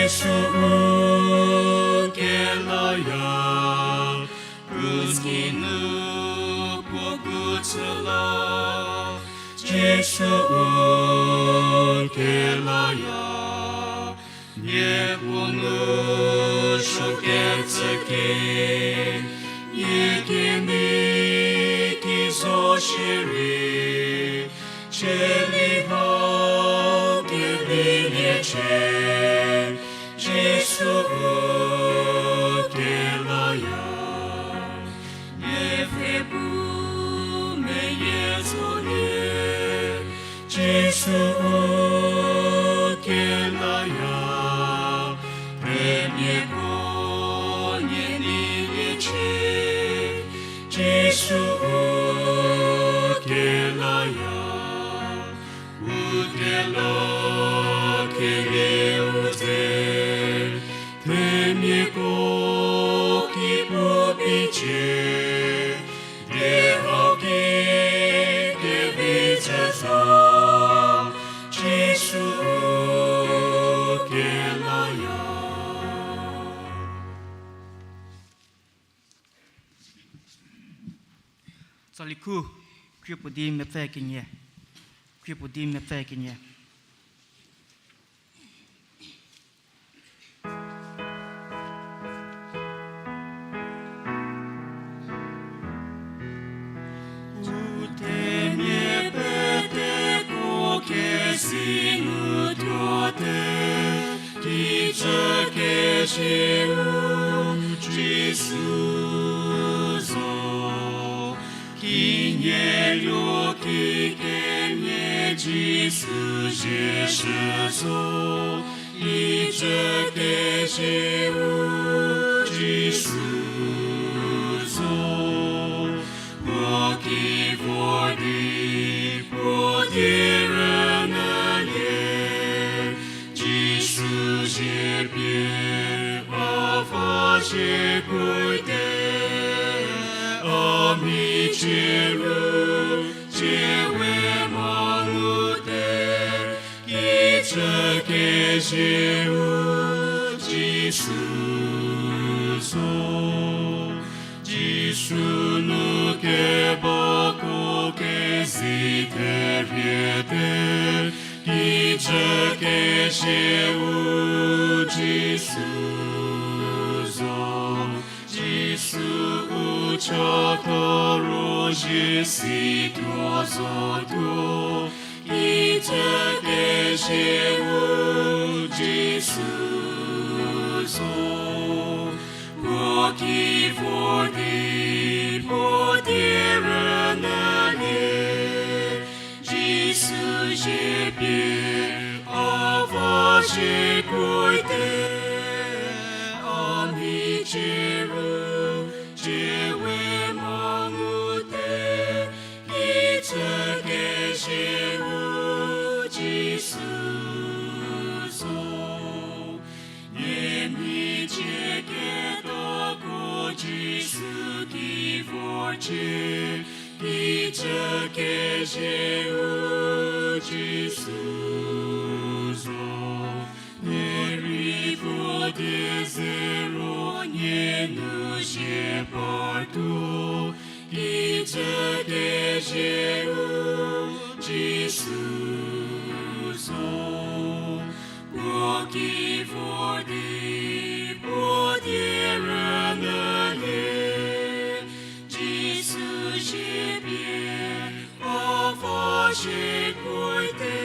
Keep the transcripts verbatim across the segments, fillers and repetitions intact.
Jisu u kelaya, krus ki nu puo ku chü la. Jisu u kelaya, nie puo nu suo kecü ki, nie kemia ki zo shierei, cheli hau keviliecie. Jisu u kelaya, nie pfhe bu meyie zolie. Jisu u kelaya, themiako nie neiliecie. Jisu u kelaya, u kela kelieu ze, themiako ki puo bicie, die hau ki kevi chü zo. Jisu u kelaya. Tsali khu, krie puo di mepfü kenie. Krie puo di mepfü kenie. U themia peteko kesi nu tuote, kijü kezieu Jisu zo. Kinielo ki kenie Jisu zie shü zo, kijü kezieu Jisu zo. Puo ki vor di puo die rünyülie, Jisu zie pie a va zie krote, a mhicie ru tsie we mha ngute, kijü kezieu Jisu zo. Jisu nu kebako kezi theriete, kijü kezieu Jisu zo. Jisu u chatha ro zie si tuo zotuo, kijü kezieu Jisu zo. Puo ki vor di puo die rünyülie, Jisu zie pie a va zie krote, a mhicie ru tsie we mha ngute, kijü kezieu Jisu zo. Nie mhicie ketako Jisu ki vorcie, kijü kezieu Jisu zo. Nie rei vo die ze ro nie nu zie partuo, kijü kezieu Jisu zo. Puo ki vor di puo die rünyülie, Jisu zie pie a va zie krote,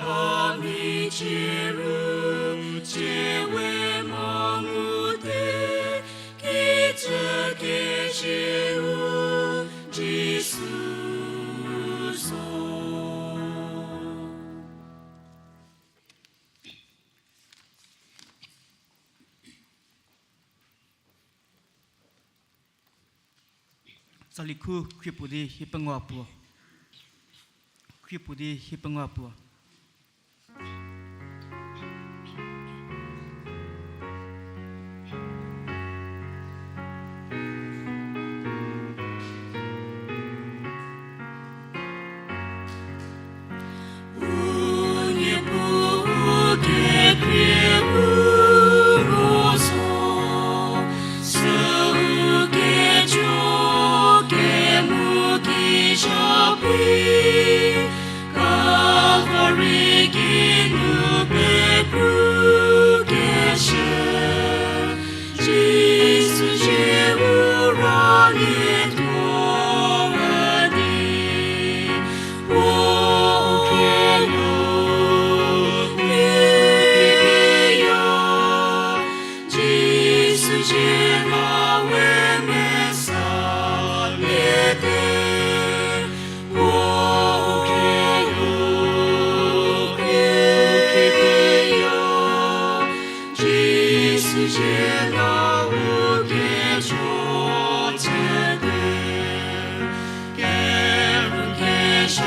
a mhicie ru tsie we mha ngute, kijü kezieu Jisu zo. Tsali khu, khriepuo di hie pengou puo. Khriepuo di hie pengou puo. U Niepuu, u kekhrie Kela u kecho chüte, kerükeshüko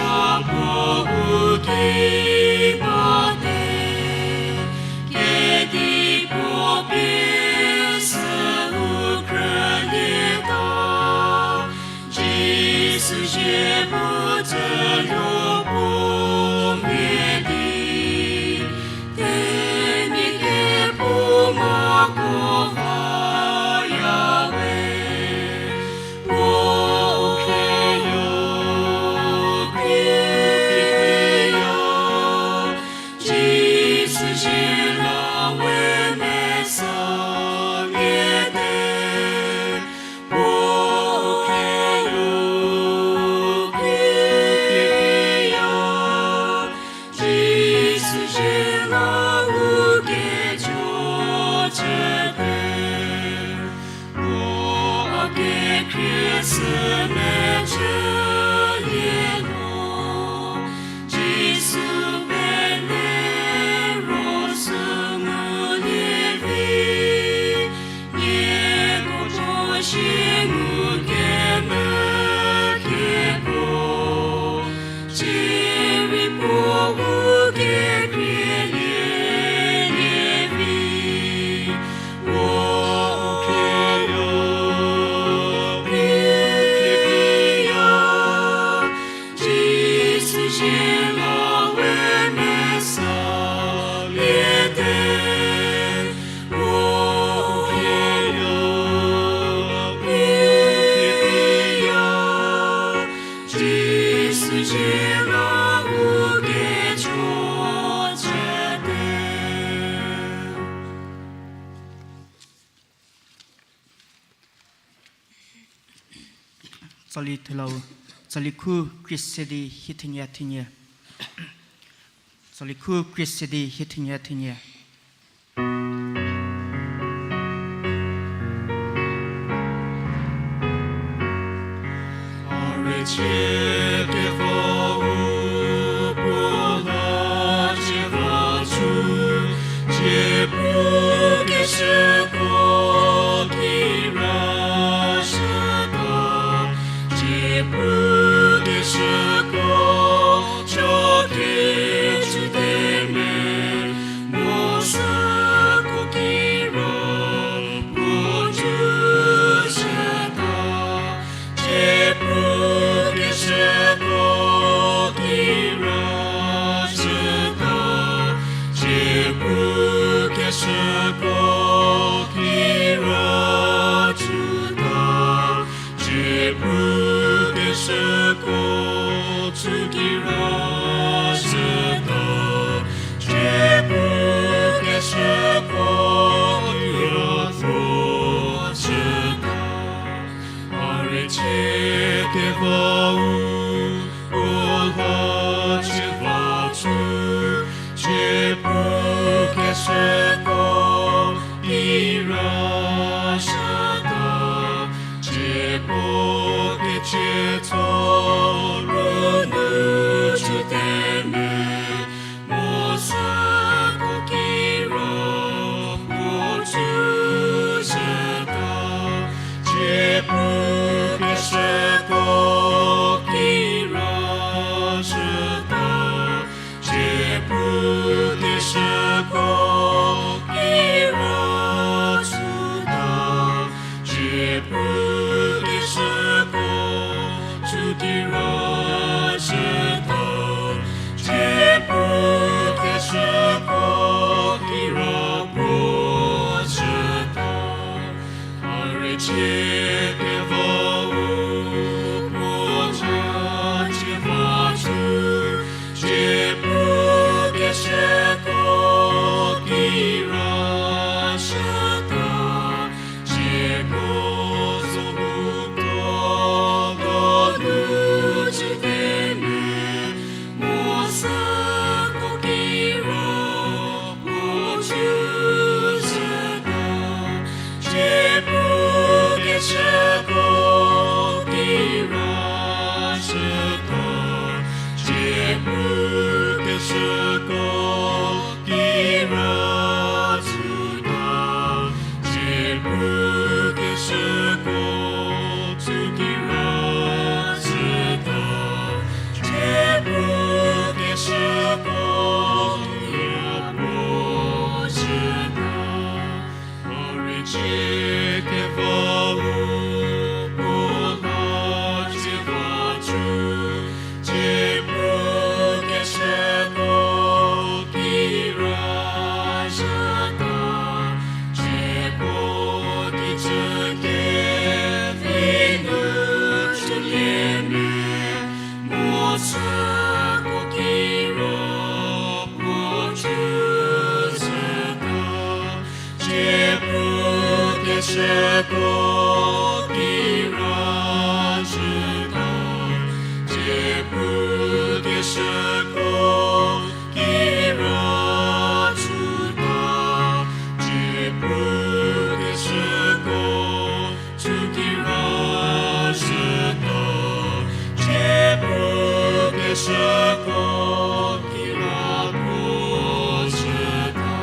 u ki bate, kedipuo pie sü u krülieta. Jisu zie bu tsülo puo medi, themia kephoumako va ya we. Puo u khrie yo, u khrie pie yo, Jisu zie la we mesa liete. Puo u khrie yo, u khrie pie yo, Jisu zie la u kecho chüte. Puo a kekhrie sü mechülie lo, Jisu pele ro sü ngulie vi, nieko puo sie ngu kemekiepuo, sirei puo u kekhrie lielie vi. Puo u khrie yo, u khrie pie yo, Jisu zie la we mesa liete. Puo u khrie yo, u khrie pie yo, Jisu zie la u kecho chüte. Tsali thelau, tsali khu krie se di hie thenie thenie. Tsali khu krie se di hie thenie thenie. A rei cie kevau puo la cie va tsu, cie pu keshüko kira shüta, cie pu keshüko cho kecüte me, mo süko kira puo tsu shüta, cie pu keshüko kira shüta, cie pu keshüko kira tsüta, cie pu keshüko tsü kira shüta, cie pu keshüko kira tso shüta. A rei cie kevau puo la cie va tsu, cie pu keshüko kira shüta, cie puo kecie tso ru nu chüte me, mo süko kira puo tsu shüta, cie pu keshüko kira shüta, cie pu keshüko kira tsüta, cie pu keshüko tsü kira shüta, cie pu keshüko kira puo shüta. A rei cie kevau puo la cie va tsu, cie pu keshüko kira shüta, cie ko zo uko donu chüte me, mo süko kira puo tsu shüta, cie pu keshüko kira shüta, cie pu keshüko kira tsüta, Cie kevau puo la cie va cü, cie pru keshüko kira zhüta, cie puo kicü kevi nu chülie me, mu süko kira puo cü zhüta, cie pru keshüko kira zhüta, cie pru keshüko kira zhüta, cie pru keshüko cü kira zhüta, cie pru keshüko kira puo zhüta.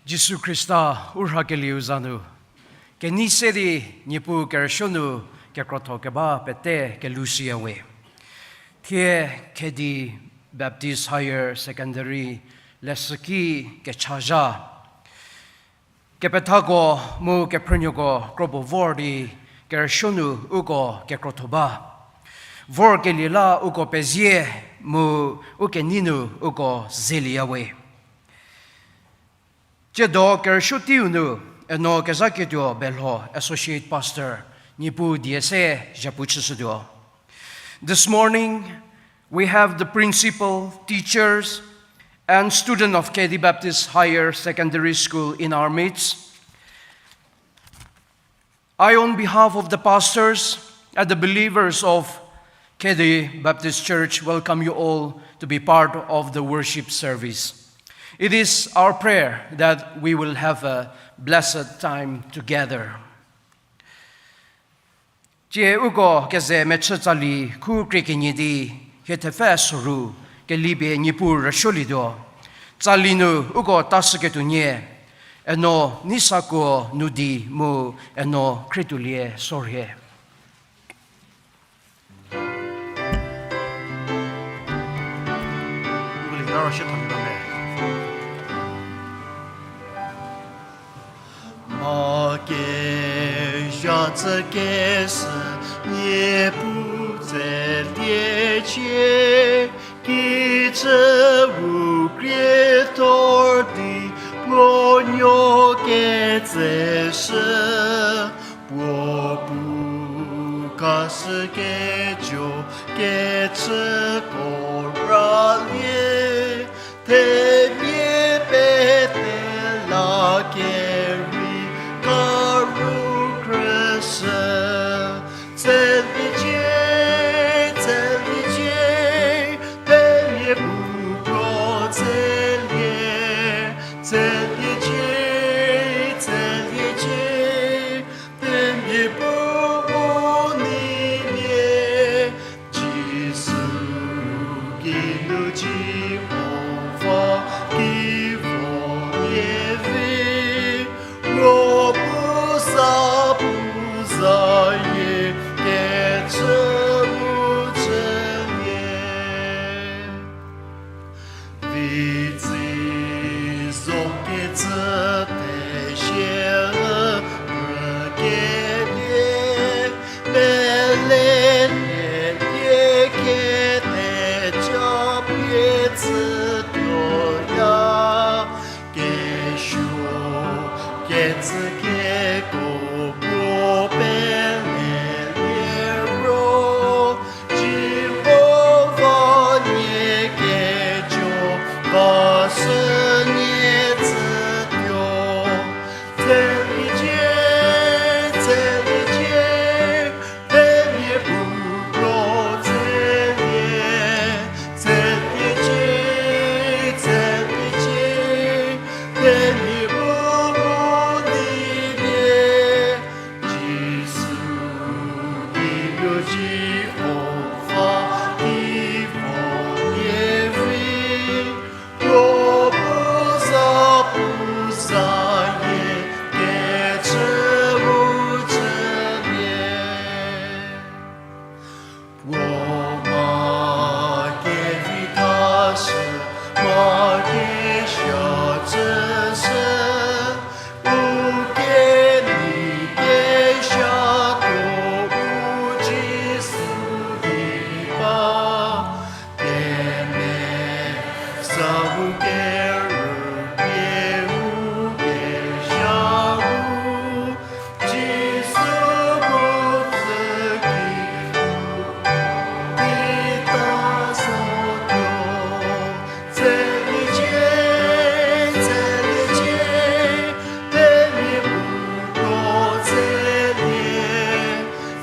Jisu Khrista u rhakelieu za nu, kenei se di Niepuu kerüsuo nu kekrotho keba pete kelushüya we. Thie Khedi Baptist Higher Secondary leshüki kechazha. Kepethako mu kephrünuoko kropuo vor di kerüsuo nu uko kekrotho ba. Vorkelie la uko pezie mu u kenei nu uko zelieya we. Tsiedo kerüsuo teiu nu, eno kezhaketuo Belho, Associate Pastor, Niepuu die se zhapu chüshütuo. This morning, we have the principal, teachers, and student of Khedi Baptist Higher Secondary School in our midst. I, on behalf of the pastors and the believers of Khedi Baptist Church, welcome you all to be part of the worship service. It is our prayer that we will have a blessed time together. Tsie uko keze mechü tsali khu krie kenie di hie thepfü soru kelipie Niepuu rüsuolietuo. Tsali nu uko tashüketuo nie, eno Neisakuo Nudi mu eno Khrietuolie Sorhie. Mha kezha tsükeshü Niepuu tseliecie, kicü u krie thor di puo nuo ketseshü, puo pu khashüketuo kechüko ralie, themia pete la kerei karu khrüshü. Tseliecie, tseliecie, themia pu puo tselie. Tseliecie, tseliecie, themia pu puo neilie. Jisu kinu Jihova ki vo nie vi, ro pu sa pu zayie kecü mu cülie. Vitsi zo kecü pezie rükelie, mele nie kete ca pie tsütuoya, kesuo kecü keko puo pelelie ro, Jihova nie kejo va sü nie tsütuo. Tseliecie, tseliecie, themia pu puo tselie. Tseliecie, tseliecie, themia pu puo neilie. Jisu kinu Jihova ki vo nie vi, ro pu sa pu zayie kecü mu cülie. Puo mha kevithashü, mha kesia chüshü, u kenei kesia tuo u Jisu di ba, kemesa u kerüpie u kesia u, Jisu bu tsü ki u, ita zotuo, tseliecie, tseliecie, themia pu puo tselie,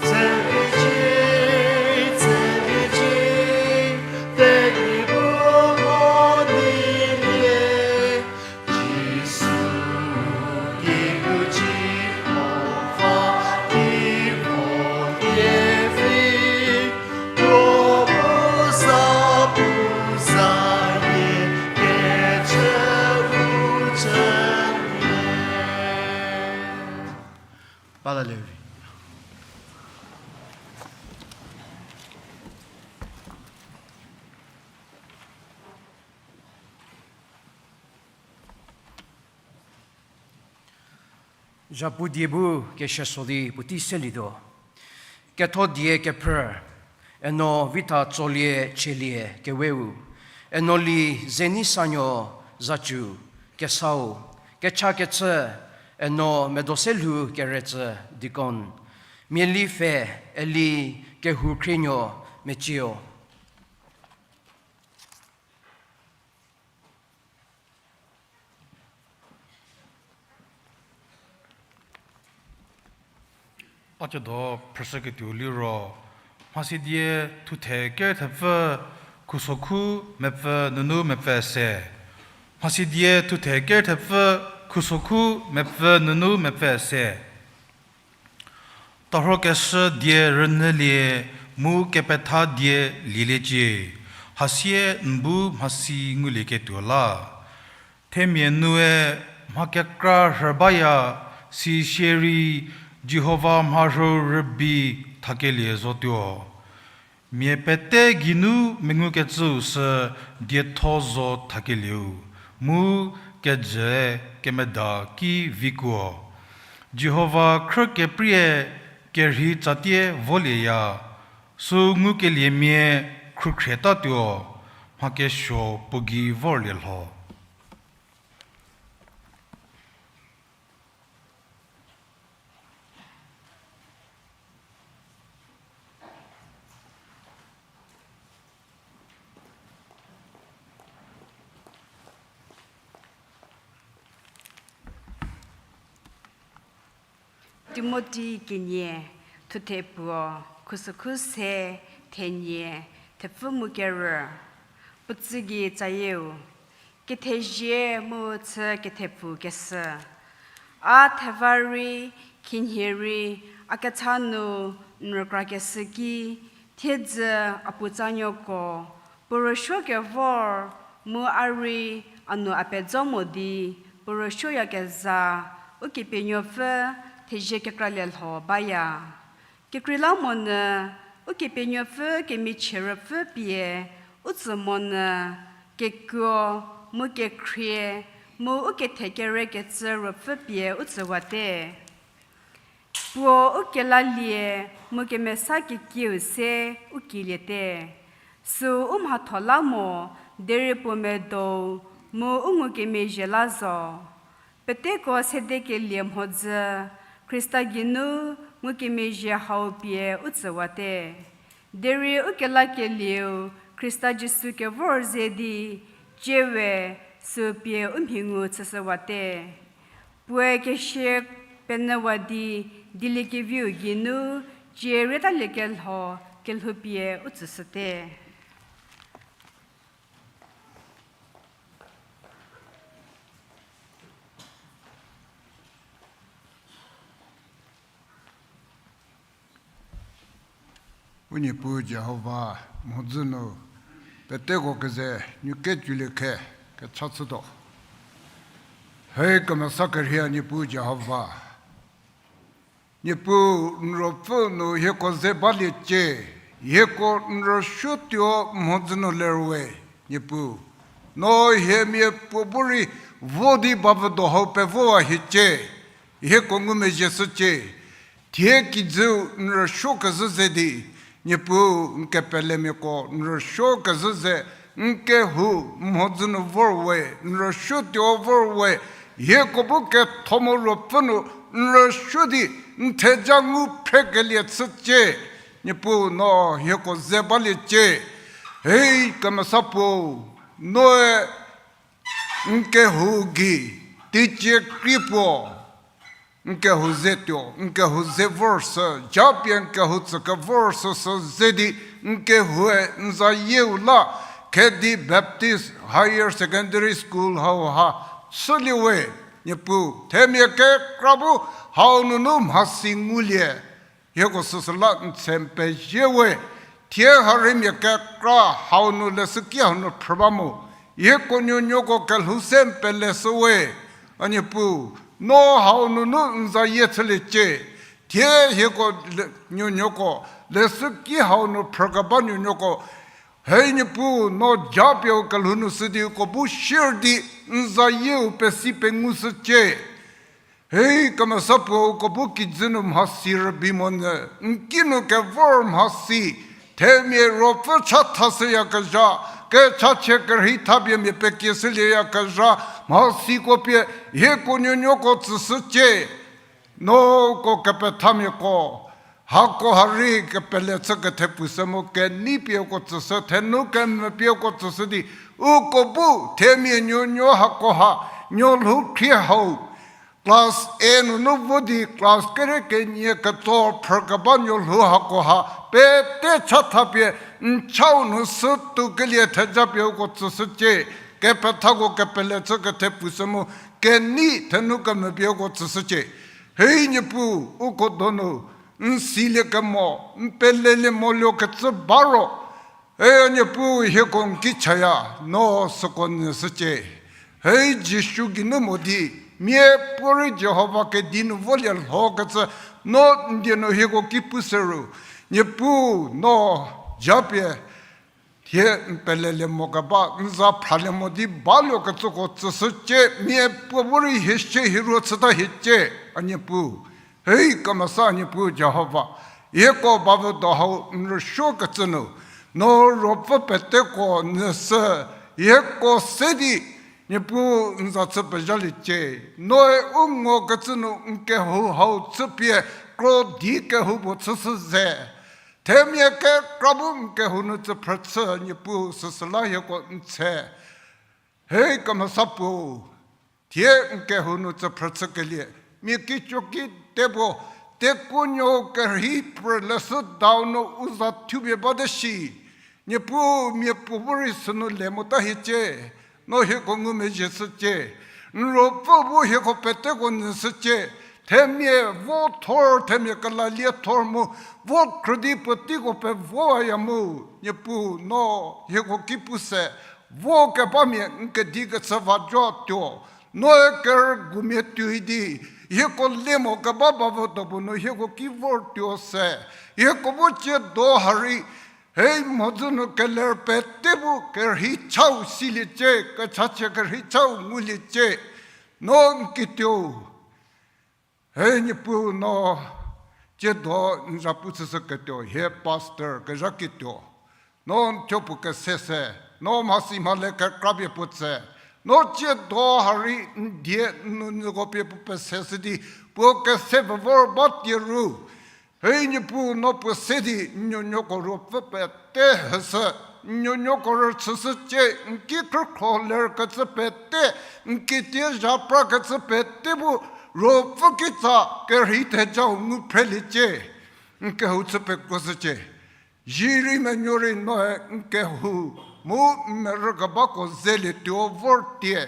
tseliecie, tseliecie, themia pu puo neilie. Hallelujah. Zhapu die bu kesieso di puotei selietuo. Ketho die kephrü, eno Vitha Tsolie Chielie keweu, eno Li Zeneisanuo Zacu kesau, kecha kechü, eno Medoselhou Keretsü deacon, Mieli Pfhe, Eli Kehoukhrinuo Mecieu. A tsiedo phrüshüketuo liro, Mhasidie thuthe ker thepfü khusokhu mepfü nunu mepfü se. Mhasidie thuthe ker thepfü khusokhu mepfü nunu mepfü se. Tarhokeshü die rünyülie mu kepetha die lieliecie, hasie n bu mhasi ngulieketuo la. Themia nue mha kekra rhü baya, sisierei Jihova mharhü rübei thakelie zotuo. Mia pete geinu mengukecüu sü dietho zo thakelieu, mu kejüe kemeda ki vikuo. Jihova khrü keprie kerhei tsatie volieya, sü ngukeliemia khrükhrietatuo, mha kesuo puo gei vorlie lho. Timothi kenie, thuthe puo, khusükhu se, thenie, thepfü mu kerü. Puo tsü gei tsayieu, kethezie mu chü kethepfu keshü. A theva rei, khinhie rei, a kecha nu n rükrakeshü ki, thiedzü a puotsanuoko, puo rüsuo kevor, mu a rei a nu a pejo mo di, puo rüsuoyakezha, Ukepenuopfü thezie kekralie lho baya. Kekreilamonyü, Ukepenuopfü kemichie rüpfü pie, u tsü monyü, kekuo, mu kekhrie, mu u kethe kerekecü rüpfü pie u tsüwate. Puo u kelalie, mu kemesa kekieu se u kieliete. Süu u mhatho la mo, derei puo medou, mu u ngukemezhie la zo. Peteko sedekelie mhodzü, Khrista geinu ngukemezhie hau pie u tsüwate. Derei u kelakelieu Khrista Jisu kevor ze di, ciewe süu pie u mhi ngu chüshüwate. Puoe kesia penyüwa di, dieliekeviu geinu, cie rietaliekelho kelhou pie u tsüshüte. U Niepuu Jihova, mhodzü nu peteko keze nuketuolie khe kecha chütuo. Hei kemesa kerhei a Niepuu Jihova, Niepuu n ruopfü nu hieko ze baliecie, hieko n rüsuotuo mhodzü nu lerwe, Niepuu. No hie mia puo bu rei vo di bavüdo hau pevowa hiecie, hieko ngumezhie shücie. Thie kijüu n rüsuo kezhü ze di, Niepuu n kepelemiako n rüsuo kezhü ze, n kehou mhodzü nu vor we, n rüsuotuo vor we, hieko bu ketho mu ruopfü nu n rüsuo di n theja ngu phrekelie chücie. Niepuu no hieko ze baliecie. Hei kemesa puo, noe n kehou gei teicie krei puo n kehou ze tuo, n kehou ze vor sü, japie n kehou tsü kevor süsü ze di, n kehoue n zayieu la, Khedi Baptist Higher Secondary School hauha chülie we, Niepuu, themia kekra bu hau nunu mhasi ngulie. Hieko süsü la n tse n pezie we, thie ha rheimia kekra hau nu leshüki hanu phrü ba mu, hieko nuonuoko kelhou se n peleshü we, a Niepuu, no hau nunu n zayie chüliecie, Thie hieko le-, nuonuoko, leshüki hau nu phrükeba nuonuoko, hei Niepuu, no japie u kelhou nu sü di uko bu share di, n zayie u pesi pengushücie. Hei kemesa puo, uko bu kijü nu mhasi rübei monyü, n ki nu kevor mhasi, themia ruopfü chathashüyakezha, kechachie kerhei thapie mia pekieshülieyakezha mhasiko pie, hieko nuonuoko tsüshücie. No uko kepethamiako, hakoha rei kepele chü kethepfu sü mu kenei pie uko tsüshü, thenu kemvü pie uko tsüshü di, uko bu themia nuonuo hakoha, nuolhou khrie hau, class A nunu vo di class kere kenie ketso phrükeba nuolhou hakoha, pete chatha pie n chau nu sü tuokelie theja pie uko tsüshücie, kepethako kepele chü kethepfu sü mu, kenei thenu kemvü pie uko tsüshücie. Hei Niepuu, uko donu, n siliekemo, n pelelie moluokecü ba ro, e Niepuu hieko n ki chaya, no süko nyüshücie. Hei Jisu geinu mo di, miapuorei Jihova kedi nu volie lhokecü, no n die nu hieko ki pushü ru, Niepuu no japie thie n pelelie mo keba, n za phralie mo di baluokecüko tsüshücie, miapuo bu rei hie sie hie ruo chüta hiecie, a Niepuu. Hei kemesa Niepuu Jihova, hieko bavü do hau n rüsuokecü nu, no ruopfü peteko nyüshü, hieko se di, Niepuu n za chü pezhaliecie, noe u ngokecü nu n kehou hau chüpie, kro di kehou puo chüshü ze. Themia kekra bu n kehou nu tsüphrü chü Niepuu süsüla hieko n tshe. Hei kemesa puo, thie n kehou nu tsüphrü chükelie, mia kicoki te puo, tekuonuo kerhei phrü leshüdau nu u za thupie bate shi. Niepuu miapuo bu rei sünu le mota hiecie, no hieko ngumezhie shücie, n ruopfü bu hieko peteko nyüshücie, themia vo thor, themia kelalie thor mu, vo khrüdi puoteiko pevowaya mu, Niepuu no hieko ki pu se, vo kebamia n kedi kechü va jo tuo, noe kerügumia tuoi di, hieko le mo keba bavü dopuo nu hieko ki vor tuo se, hieko bu tsiedo ha rei, hei mhodzü nu keler pete bu kerhei chau siliecie, kechachie kerhei chau nguliecie, no n kituo. Hei Niepuu no tsiedo n zhapu chüshüketuo, hie pastor kezhaketuo, no n thuo puo kese se, no mhasi mhale kekrapie puo tse, no tsiedo ha rei n die n nunyüko pie puo pese shü di, puo kese pevor ba tie ru. Hei Niepuu no puo se di n nuonuoko ruopfü pete heshü, n nuonuoko rüchüshücie, n ki khrükhro lerkecü pete, n kitie zhaprakecü pete bu ruopfü kitsa kerhei thejau ngu phreliecie, n kehou chü pekuoshücie. Zie rei menuo rei noe n kehou mu n merü kebako zelietuo vor tie.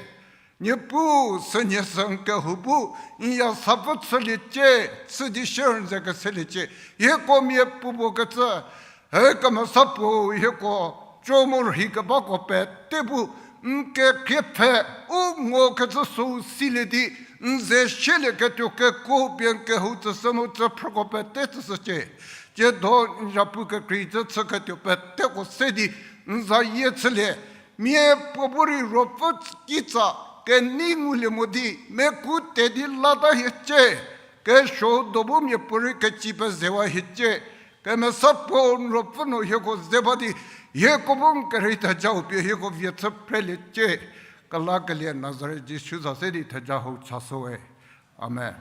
Niepuu sünhie sü n kehou bu n ya sapfü chüliecie, chü di shie n ze keseliecie. Hieko miapuo puo kecü, hei kemesa puo hieko co mu rhei kebako pete bu n kekhrie pfhe u ngokecü süu silie di n ze shielieketuo kekuo pie n kehou tsüshü mu tsüphrüko pete tsüshücie. Tsiedo n zhapu kekrei cü chüketuo peteko se di n zayie chülie. Miapuo bu rei ruopfü kitsa kenei ngulie mo di meku te di lata hiecie. Kesuo do bu miapuorei keci pezewa hiecie. Kemesa puo n ruopfü nu hieko ze ba di, hieko bu n kerhei thejau pie hieko vie chü phreliecie. Kelakelie Nazaret Jisu za se di theja hou chashüwe. Amen.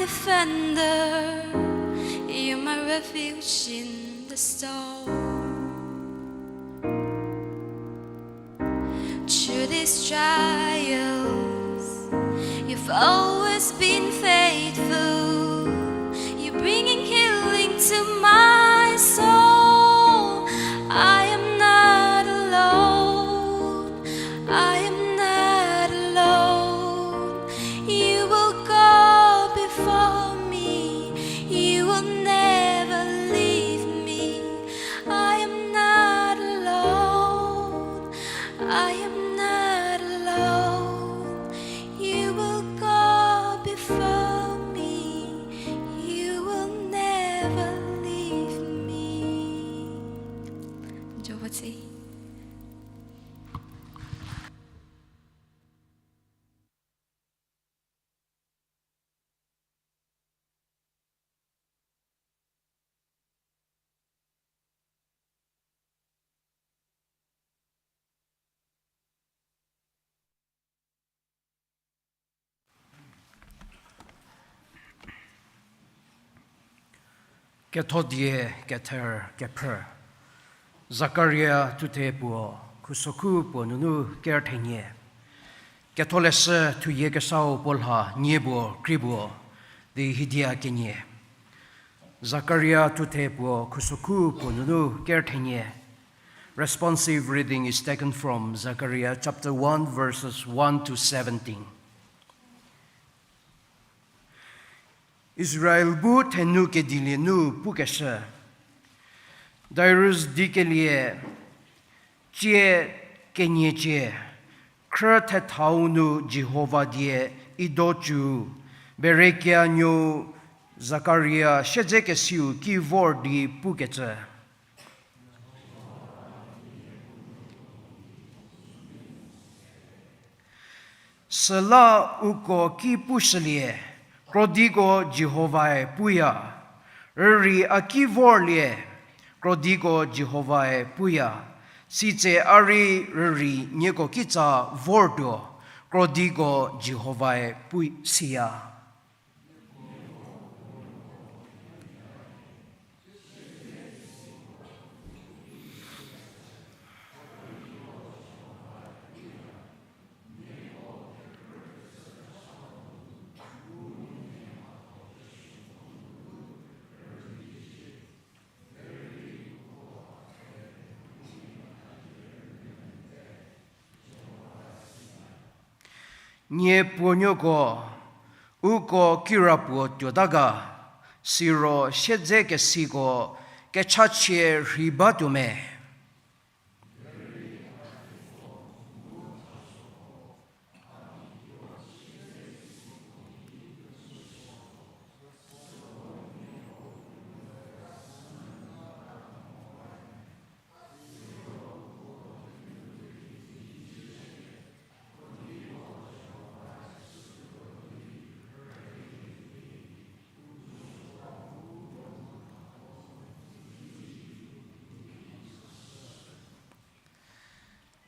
Defender, you're my refuge in the storm. Through these trials, you've always been faithful. You're bringing healing to my soul. I am not alone. I am not alone. You will go before me. You will never leave me. I am not alone. I am not alone. You will go before me. You will never leave me. Jowatsei. Kethodie kether kephrü. Zakaria thuthe puo, khusokhu puo nunu kerthenie. Ketholeshü thuyie kesau puo lha nie puo krie puo, di hidia kenie. Zakaria thuthe puo khusokhu puo nunu kerthenie. Responsive reading is taken from Zechariah chapter one, verses one to seventeen. Israel bu thenu kedilie nu pukeshü. Darius dikelie cie keniecie, khrü thethau nu Jihova die Ido cü, Berekia nuou Zakaria siedzekesiu ki vor di pukecü. Süla uko ki pushülie, krodiko Jihovae puya, rürei a ki vorlie, krodiko Jihovae puya, sitse a rei rürei nieko kitsa vortuo, krodiko Jihovae pu siya. Nie puonuoko, uko kirapuo tuota ga, siro siedzekesiko kechachie rhei batuo me?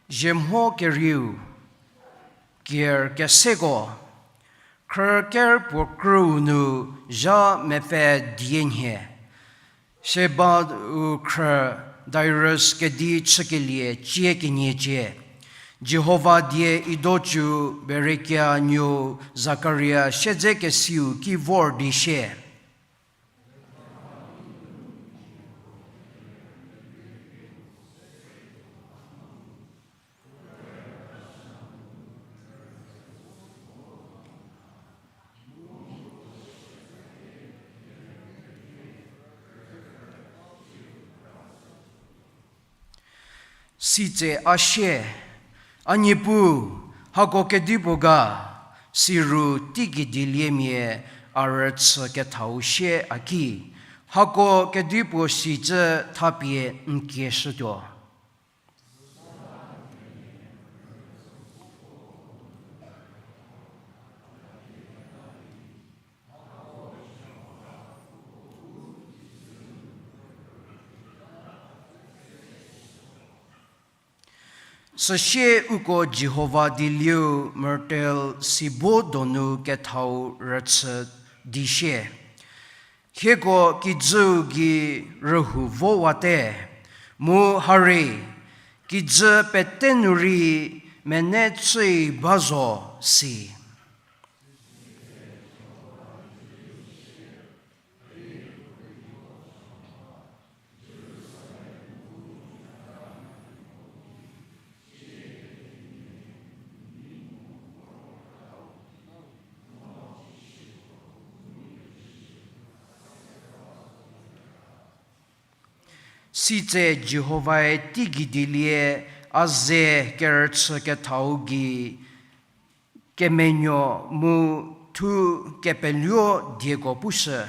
Ziemho kerieu, kier keseko, khrü ker puo krüu nu zha mepfü die nhie, Sheba-u khrü Darius kedi chükelie cie keniecie, Jihova die Ido cü Berekia nuou Zakaria siedzekesiu ki vor di sie. Sitse a sie, A Niepuu, hako kedipuo ga, siru teigei dieliemia a rüchü kethau sie a ki, hako kedipuo sicü thapie n kieshütuo. Süsie uko Jihova dielieu myrtle sibo donu kethau rüchü di sie. Hieko kijüu gei rühou vowate, mu hari, kijü pete nu rei mene chüi ba zo si. Sitse Jihovae teigei dielie a ze kerüchü kethau gei kemenuo mu thu kepeluo dieko pushü.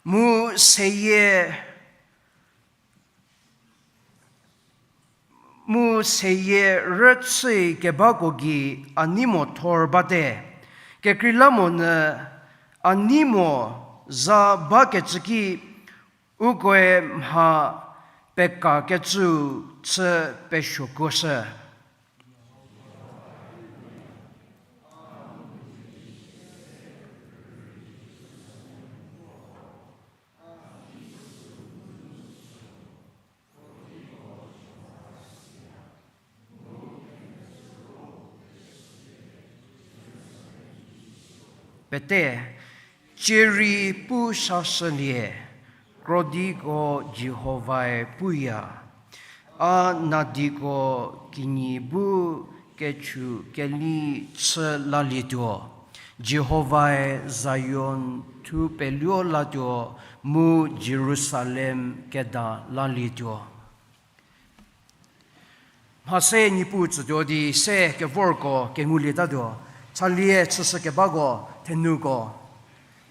Mu seyie, mu seyie rüchü kebako gei a nei mo thor bate, kekreilamonyü a nei mo za bakecü ki ukoe mha pekakecüu chü pesuokuoshü. Pete, cierei pu sashülie, krodiko Jihovae puya, a nadiko kinyi bu kechu keli chü lalietuo, Jihovae Zion thu peluo latuo, mu Jerusalem keda lalietuo. Mha se Niepuu tsütuo di se kevorko kengulietatuo, chalie chüshü kebako thenuko,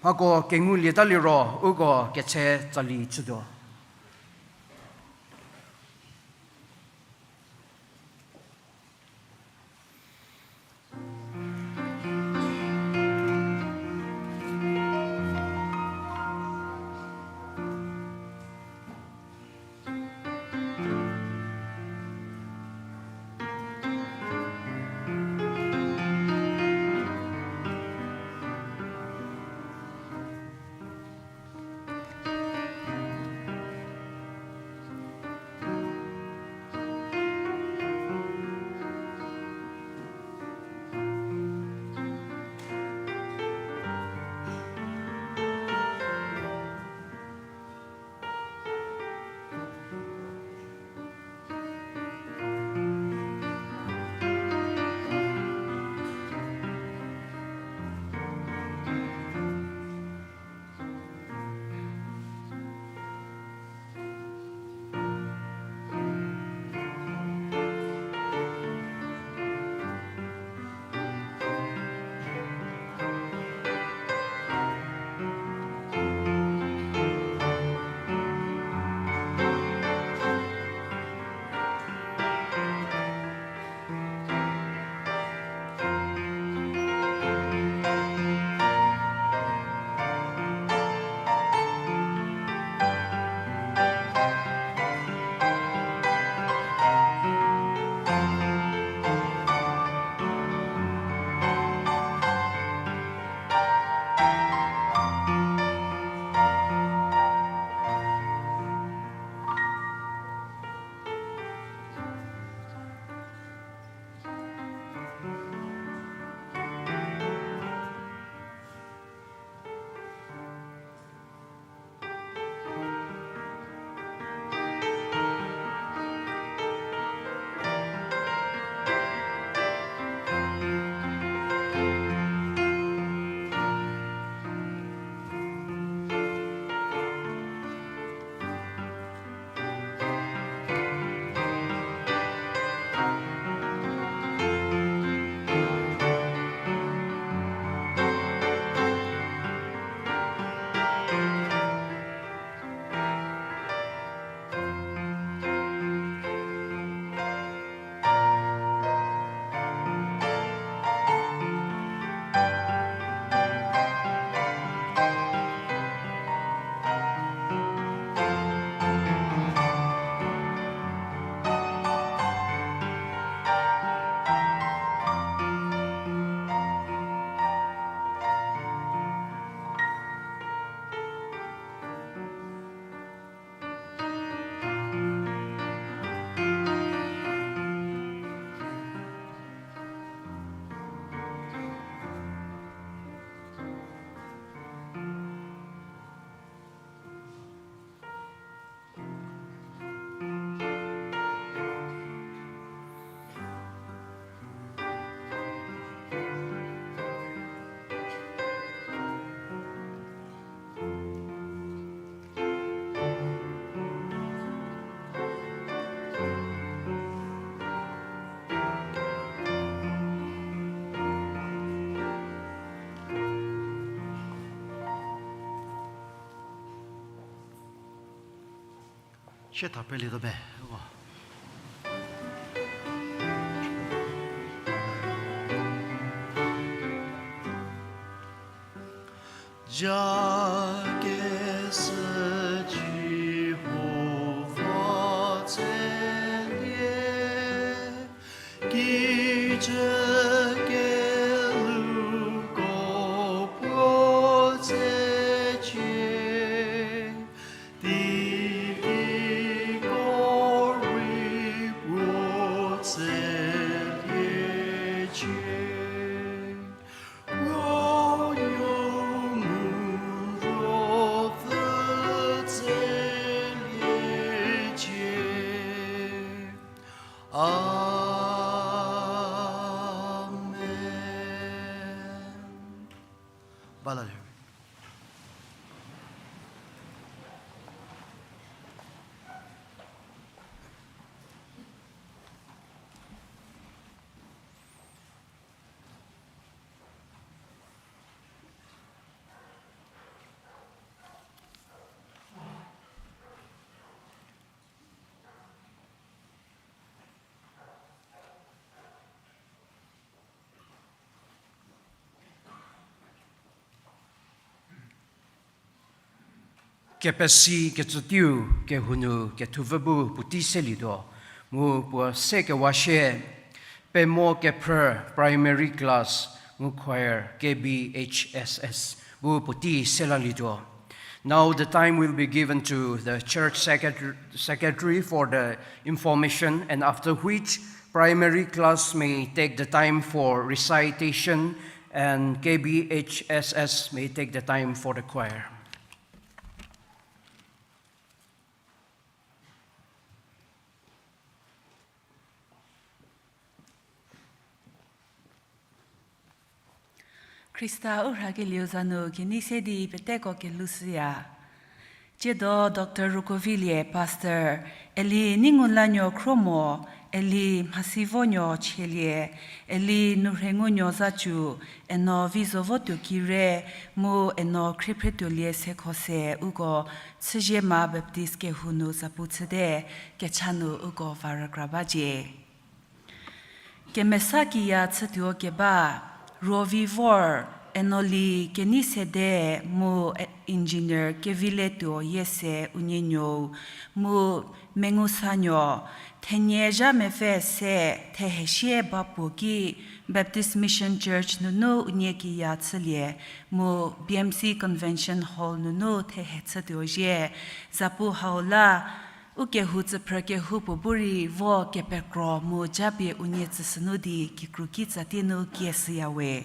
mhako kengulieta liro uko ketse tsali chütuo. Chie tha pelietuo be, uko. Jakesü Jihova tselie, kijü keluko puo tsecie, tiki ko rei puo tseliecie. Puo nuo mu ruopfü tseliecie. Amen. Ba la le. Kepesi kecüteiu kehou nu kethupfü bu puotei selietuo, mu puo se kewa shie, Pemo Kephrü Primary Class mu Choir K B H S S bu puotei selalietuo. Now the time will be given to the church secretary, secretary for the information, and after which primary class may take the time for recitation and K B H S S may take the time for the choir. Khrista u rhakelieu za nu kenei se di peteko kelhou shüya. Tsiedo Doctor Rukovilie, Pastor, Eli Ningulanuo Khromo, Eli Mhasivonuo Chielie, Eli Nurhengunuo Zacu, Eno Vizovotuo Kire, mu Eno Khriephrietuolie Sekhose uko Chüziema Baptist kehou nu zapu chüte, kecha nu uko va rükra bacie. Kemesa kiya chütuo keba, Ruovi vor, Enoli Keneisede mu Engineer Keviletuo Yiese unienuou, mu Mengusanuo, thenie zha mepfü se thehesie ba puo ki Baptist Mission Church nunu unie kiya chülie, mu B M C Convention Hall nunu thehe chütuo zhie, zapu hau la, u kehou tsüphrü kehoupuo bu rei vo kepekro mu japie unie tsüshünu di kikru kitsa tie nu kieshüya we.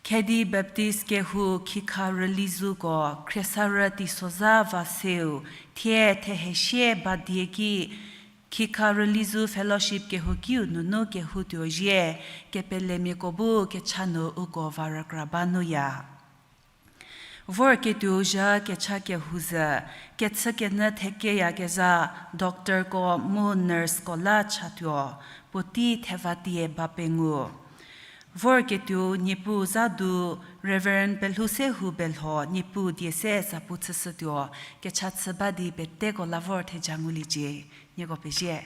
Khedi Baptist kehou Khikha Rülizuko Khriesarü Teisozha Vaseu thie thehesie ba die ki Khikha Rülizu Fellowship kehoukiu nunu kehoutuo zhie, kepelemiako bu kecha nu uko va rükra ba nuya. Vorketuo zha kecha kehou zhü, kechükenyü thekeyakezha doctorko mu nurseko la chatuo, puotei theva tie ba pengou. Vorketuo Niepuu za du Reverend Pelhousehou Belho Niepuu die se zapu chüshütuo, kecha chü ba di peteko la vor theja nguliecie, nieko pezie.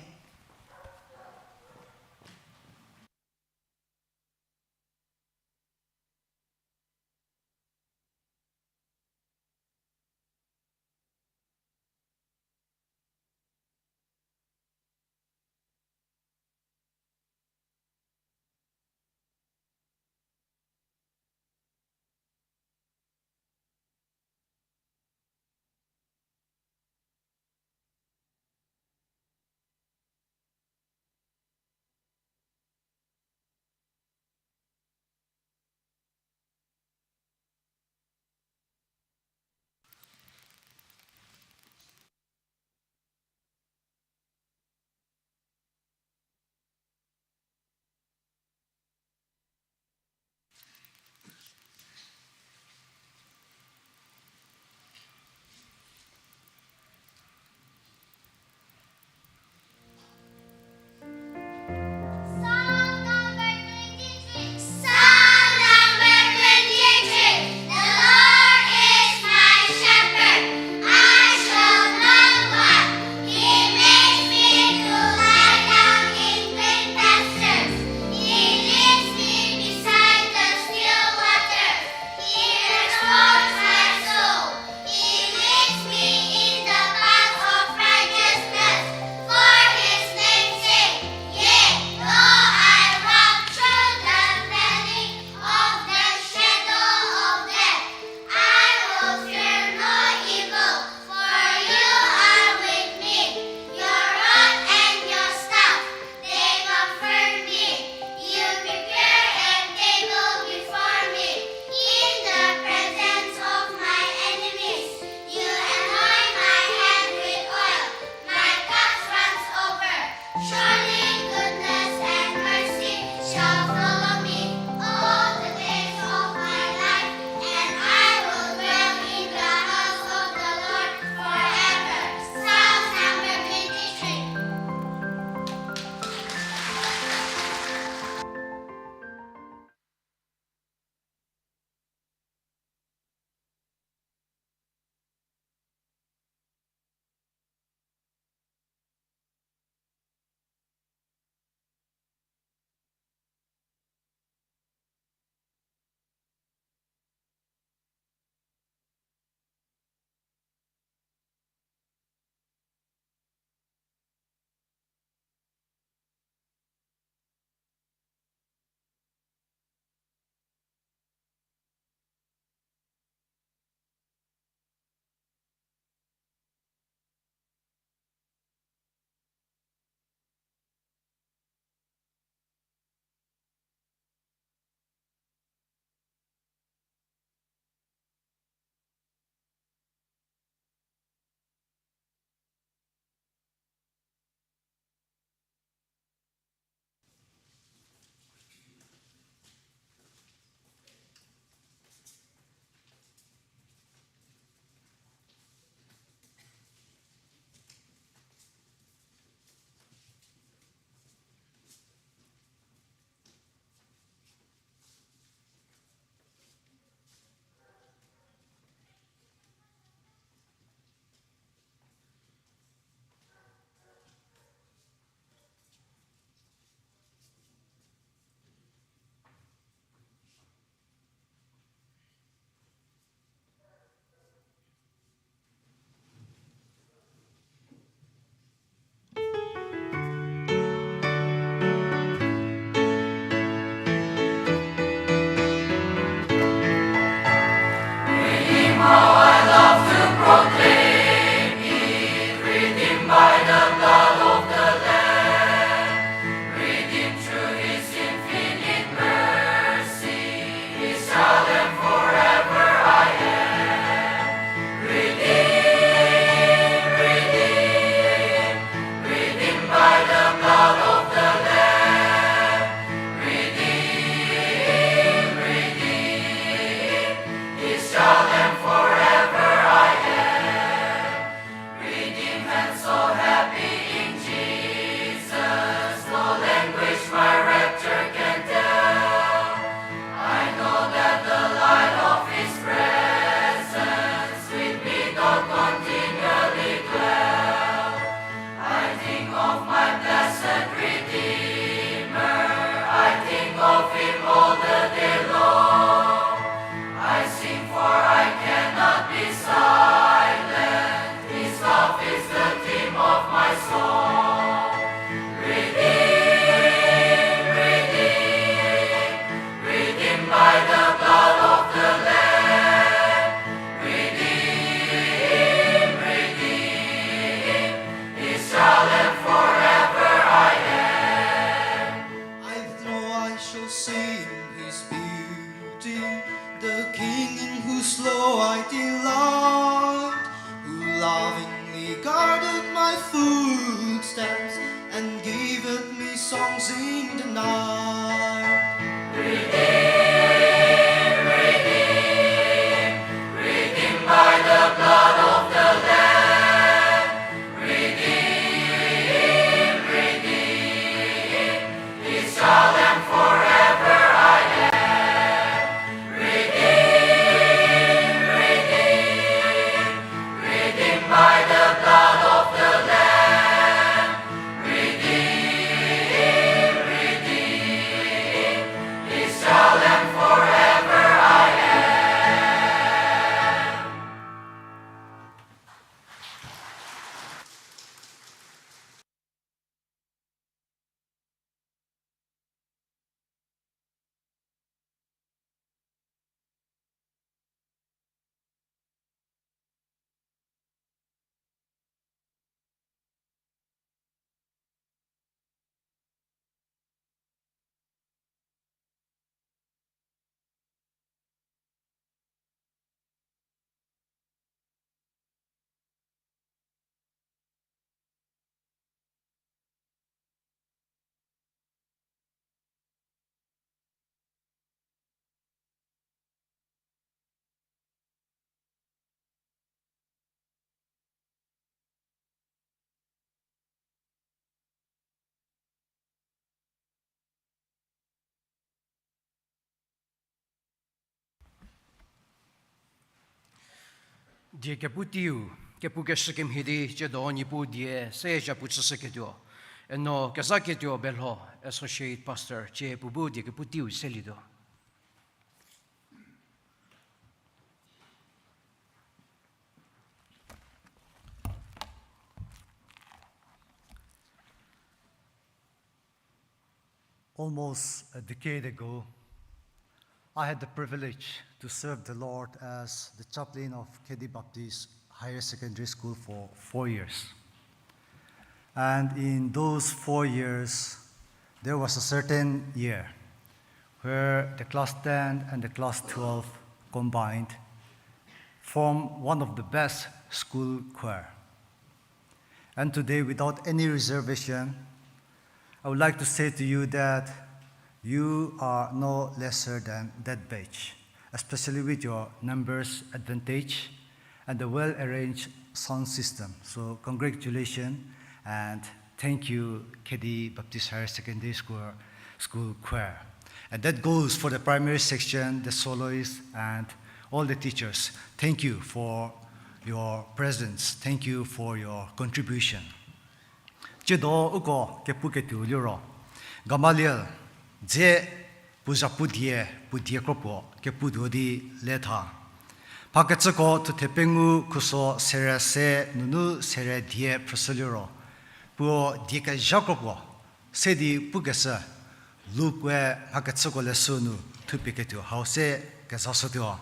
Shall sing his beauty, the King in whose law I delight, who lovingly guarded my footsteps and giveth me songs in the night. Die kepu teiu, kepukeshü kemhie di tsiedo Niepuu die se zhapu chüshüketuo, eno kezhaketuo Belho, Associate Pastor, tsie puo bu die kepu teiu selietuo. Almost a decade ago, I had the privilege to serve the Lord as the chaplain of Khedi Baptist Higher Secondary School for four years. And in those four years, there was a certain year where the class ten and the class twelve combined formed one of the best school choir. And today, without any reservation, I would like to say to you that you are no lesser than that batch, especially with your numbers advantage and the well-arranged sound system. So congratulations and thank you, Khedi Baptist Higher Secondary School, School Choir. And that goes for the primary section, the soloists, and all the teachers. Thank you for your presence. Thank you for your contribution. Tsiedo uko kepuketuo liro, Gamaliel dze puo zhapu die, puo die kropuo keputuo di le tha. Mhakechüko thuthe pengou khuso sere se nunu sere die phrüshü liro, puo die kezha kropuo se di pukeshü, Luke-e mhakechüko leshü nu thupie ketuo hau se kezashütuo.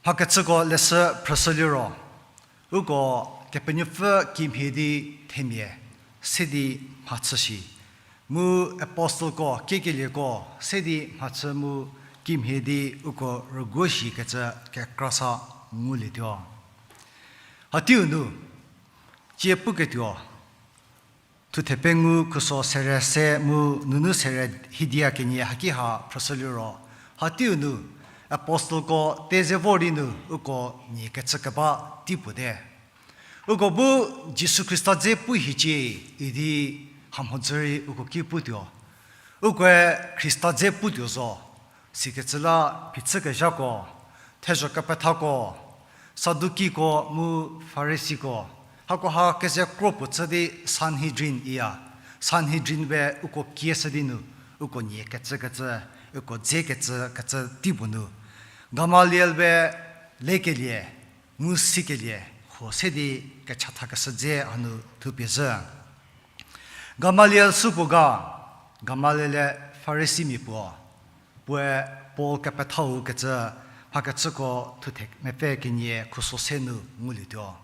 Mhakechüko leshü phrüshü liro, uko Kepenuopfü kimhie di themia se di mhachü shi, mu apostleko, kiekelieko se di mhachü mu kimhie di uko rüguo shi kecü kekra sa ngulietuo. Hateiu nu, tsie puketuo, thuthe pengou khuso sere se mu nunu sere hidia kenie haki ha phrüshü liro, hateiu nu apostleko teze vor di nu uko nie kecü keba tei puo te. Uko bu Jisu Khrista dze pu hiecie idi hamhodzü rei uko ki putuo. Ukoe Khrista dze putuo zo, sikecü la phichü kezhako, thezho kepethako, Sadukiko mu Farisiko, hakoha keze kro puo chü di Sanhedrin iya, Sanhedrin we uko kieshü di nu, uko nie kecü kecü, uko dze kecü kecü tei puo nu, Gamaliel we lekelie, ngu sikelie, huo se di kechathakeshü dze hanu thupie zhü. Gamaliel supuo ga, Gamaliel-e Farisimia puo, puoe Paul kepethau kecü, mhakechüko thuthe mepfü kenie khuso se nu ngulietuo.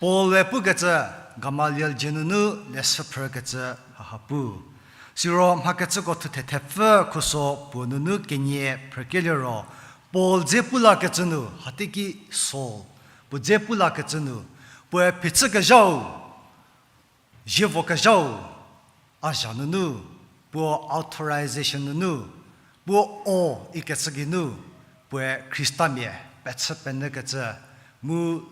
Paul-e pukecü, Gamaliel dzie nunu leshü phrükecü haha pu. Siro mhakecüko thuthe thepfü khuso puo nunu kenie phrükelie ro, Paul dze pulakecü nu, hateki Saul, puo dze pulakecü nu, puoe phichükezhau, zievokezhau, a zha nunu, puo authorization nunu, puo o ikecü geinu, puoe Khristamia pechü penyükecü, mu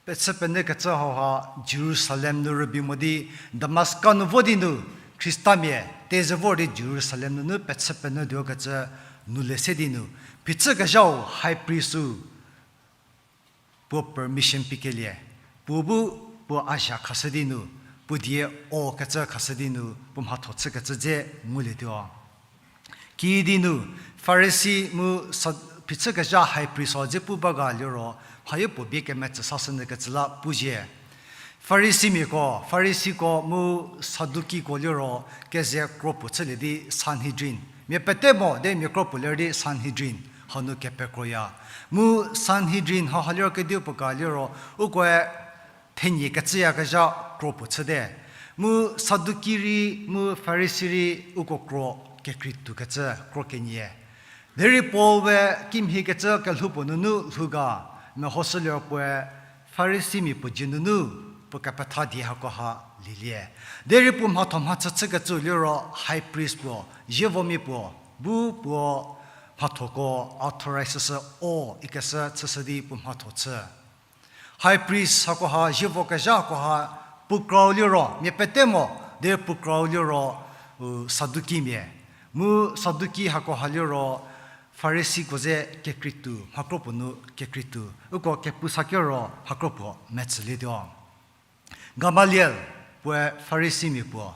pechü penyükecü hauha Jerusalem nu rübei mo di Damaska nu vo di nu, Khristamia teze vor di Jerusalem nunu pechü penyü tuokecü nu le se di nu, phichükezhau high priest-u puo permission pikelie, puo bu puo a zha khashü di nu, puo die o kecü khashü di nu puo mhatho chükecü dze ngulietuo. Kiüdi nu, Farisi mu phichükezha high priest-o dze pu ba ga liro, mhayo puo bie kemetsü sashü nyükecü la puzhie. Farisimiako, Farisiko mu Sadukiko liro keze kro puo chülie di Sanhedrin. Mia pete mo di mia kro puo ler di Sanhedrin hanu kepekroya. Mu Sanhedrin hauha liro kedipuo ga liro, ukoe thenie kecüyakezha kro puo chüte. Mu Saduki rei, mu Farisi rei uko kro kekrei tuokecü, kro kenie. Derei Paul we kimhiekecü kelhou puo nunu lhou ga, mehoshü liro puoe Farisimia puo dzie nunu puo kepetha die hakoha lielie. Derei puo mhatho mhachü chükecü liro high priest puo, zievomia puo, bu puo mhathoko authorize shü o ikeshü chüshü di puo mhatho chü. High priest hakoha, zievokezha hakoha, puo krau liro, mia pete mo, derei puo krau liro, u, Sadukimia. Mu Saduki hakoha liro, Farisiko ze kekreitu, mhakro puo nu kekreitu. Uko kepu sakero mhakro puo metsülietuo. Gamaliel, puoe Farisimia puo.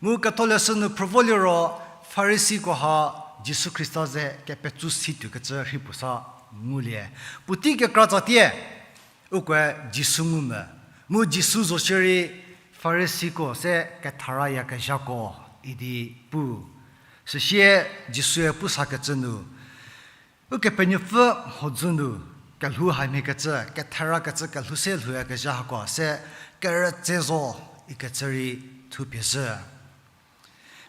Mu ketholeshü nu phrü vo liro, Farisiko ha Jisu Khrista ze kepetsu si tuokecü rhei puo sa ngulie. Puotei kekra tsatie, ukoe Jisu ngu mü. Mu Jisu zo shierei Farisiko se ketharayakezhako idi pu. Süsie Jisue pu sakecü nu, Ukepenuopfü mhodzü nu kelhou hamhiekecü, ketherakecü kelhou se lhouyakezha hako se kerütse zo ikecü rei thupie zhü.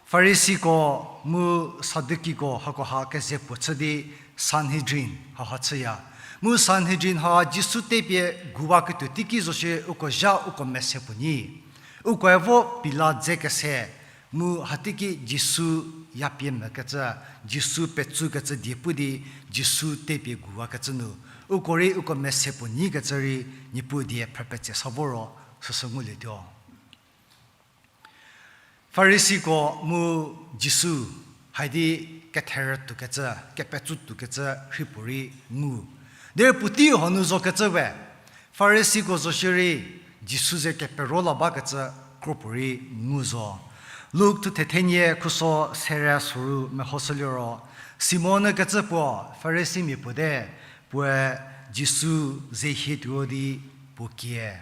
Farisiko mu Sadukiko hakoha keze puo chü di Sanhedrin haha chüya. Mu Sanhedrin ha Jisu tepie guwaketuo teiki zo shie uko zha uko mese puo nyi. Ukoe vo Pilat dze kese, mu hateiki Jisu yapie mükecü, Jisu petsukecü die pu di Jisu tepie guwakecü nu, uko rei uko mese puo nyikecü rei Niepuu die phrüpetse sa voro süsü ngulietuo. Farisiko mu Jisu haidi ketherü tuokecü, kepetsu tuokecü rhei puorei ngu. Derei puotei hanu zokecü we, Farisiko zo shierei Jisu ze kepero la bakecü kro puorei ngu zo. Luk thuthe thenie khuso sere soru mehoshü liro, Simon ükecü puo Farisimia puo te, puoe Jisu ze hie tuo di puo kie.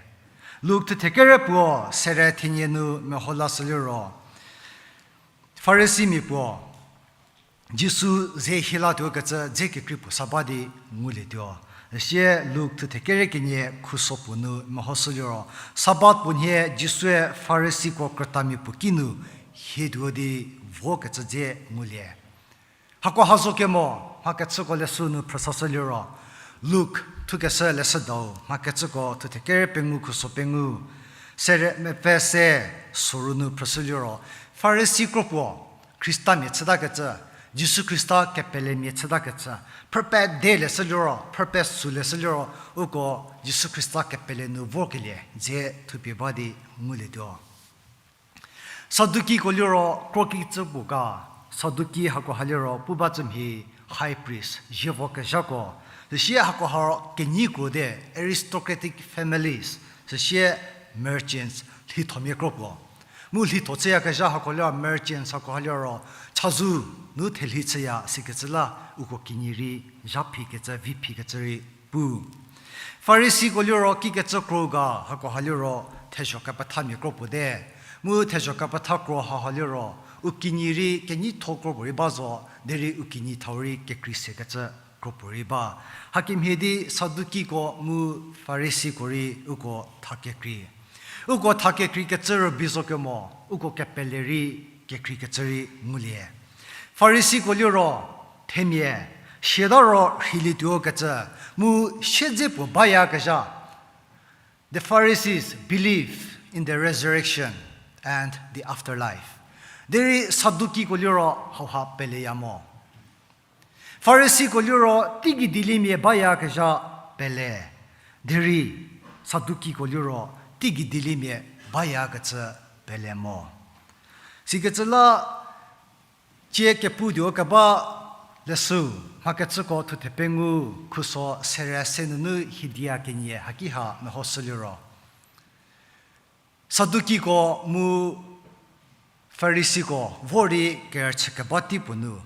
Luk thuthe kere puo sere thenie nu meho lashü liro, Farisimia puo Jisu ze hie latuokecü dze kekrei puo sa ba di ngulietuo. Sie Luk thuthe kere kenie khuso puo nu mehoshü liro, Sabat puo nhie Jisue Farisiko krütamia puo kinu hie tuo di vokecü dze ngulie. Hako ha zo kemo, mhakechüko leshü nu phrüsashü liro, Luk thukeshü leshüdau, mhakechüko thuthe kere pengou khuso pengou, sere mepfü se soru nu phrüshü liro, Farisi kro puo, Khristamia chütakecü, Jisu Khrista kepelemia chütakecü, phrüpede leshü liro, phrüpesü leshü liro, uko Jisu Khrista kepele nu vorkelie dze thupie ba di ngulietuo. Sadukiko liro krokicü puo ga, Saduki hako ha liro pu ba cü mhie high priest, zievokezhako, süsie hako ha ro kenyi kro de aristocratic families, süsie merchants, lhithomia kro puo. Mu lhitho chüyakezha hako liro merchants hako ha liro chazou nu thelhi chüya sikecü la uko kinyi rei zha phikecü, vi phikecü rei pu. Farisiko liro kikecü kro ga hako ha liro thezho kepethamia kro puo te. Mu thezho kepetha kro haha liro u kinyi rei kenyitho kro puo rei ba zo, derei u kinyi thau rei kekrei sekecü kro puo rei ba. Hakemhie di Sadukiko mu Farisiko rei uko tha kekrei. Uko tha kekreikecü rübei zo kemo, uko kepele rei kekreikecü rei ngulie. Farisiko liro, themia, siata ro rheilietuo kecü, mu siedze puo bayakezha. The Pharisees believe in the resurrection and the afterlife. Derei Sadukiko liro hauha peleya mo. Farisiko liro teigei dieliemia bayakezha pele. Derei Sadukiko liro teigei dieliemia bayakecü pele mo. Sikecü la cie keputuo keba leshü, mhakecüko thuthe pengou, khuso sere se nunu hidia kenie haki ha mehoshü liro, Sadukiko mu Farisiko vor di kerüchü keba tei puo nu,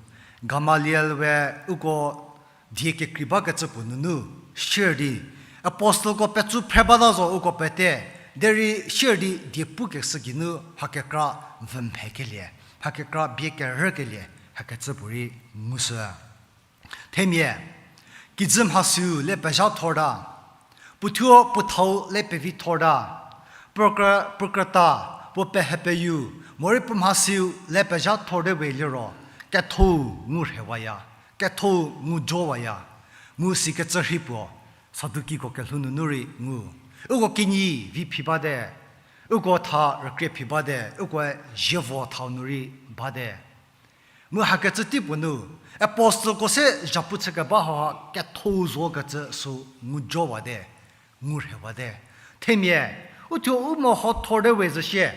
Gamaliel we uko die kekrei bakecü puo nunu, sier di, apostleko petsu phre bata zo uko pete, derei sier di die pukeshü geinu mha kekra vü mhekelie, mha kekra bie kerükelie, hakecü puorei ngushü. Themia, kijü mhasiu le pezha thorta, puothuo puothau le pevi thorta, puo krü-, puo krüta, puo pehepeyu, morei puo mhasiu le pezha thorte we liro, ketho-u ngu rhewaya, ketho-u ngu jowaya, mu sikecü rhei puo, Sadukiko kelhou nunu rei ngu. Uko kinyi vi phi bate, uko tha rükrie phi bate, ukoe zievo thau nu rei bate. Mu hakecü tei puo nu, apostleko se zhapu chükeba hauha ketho-u zo kecü sü ngu jowate, ngu rhewate. Themia, uthuo u meho thorte we zo shie,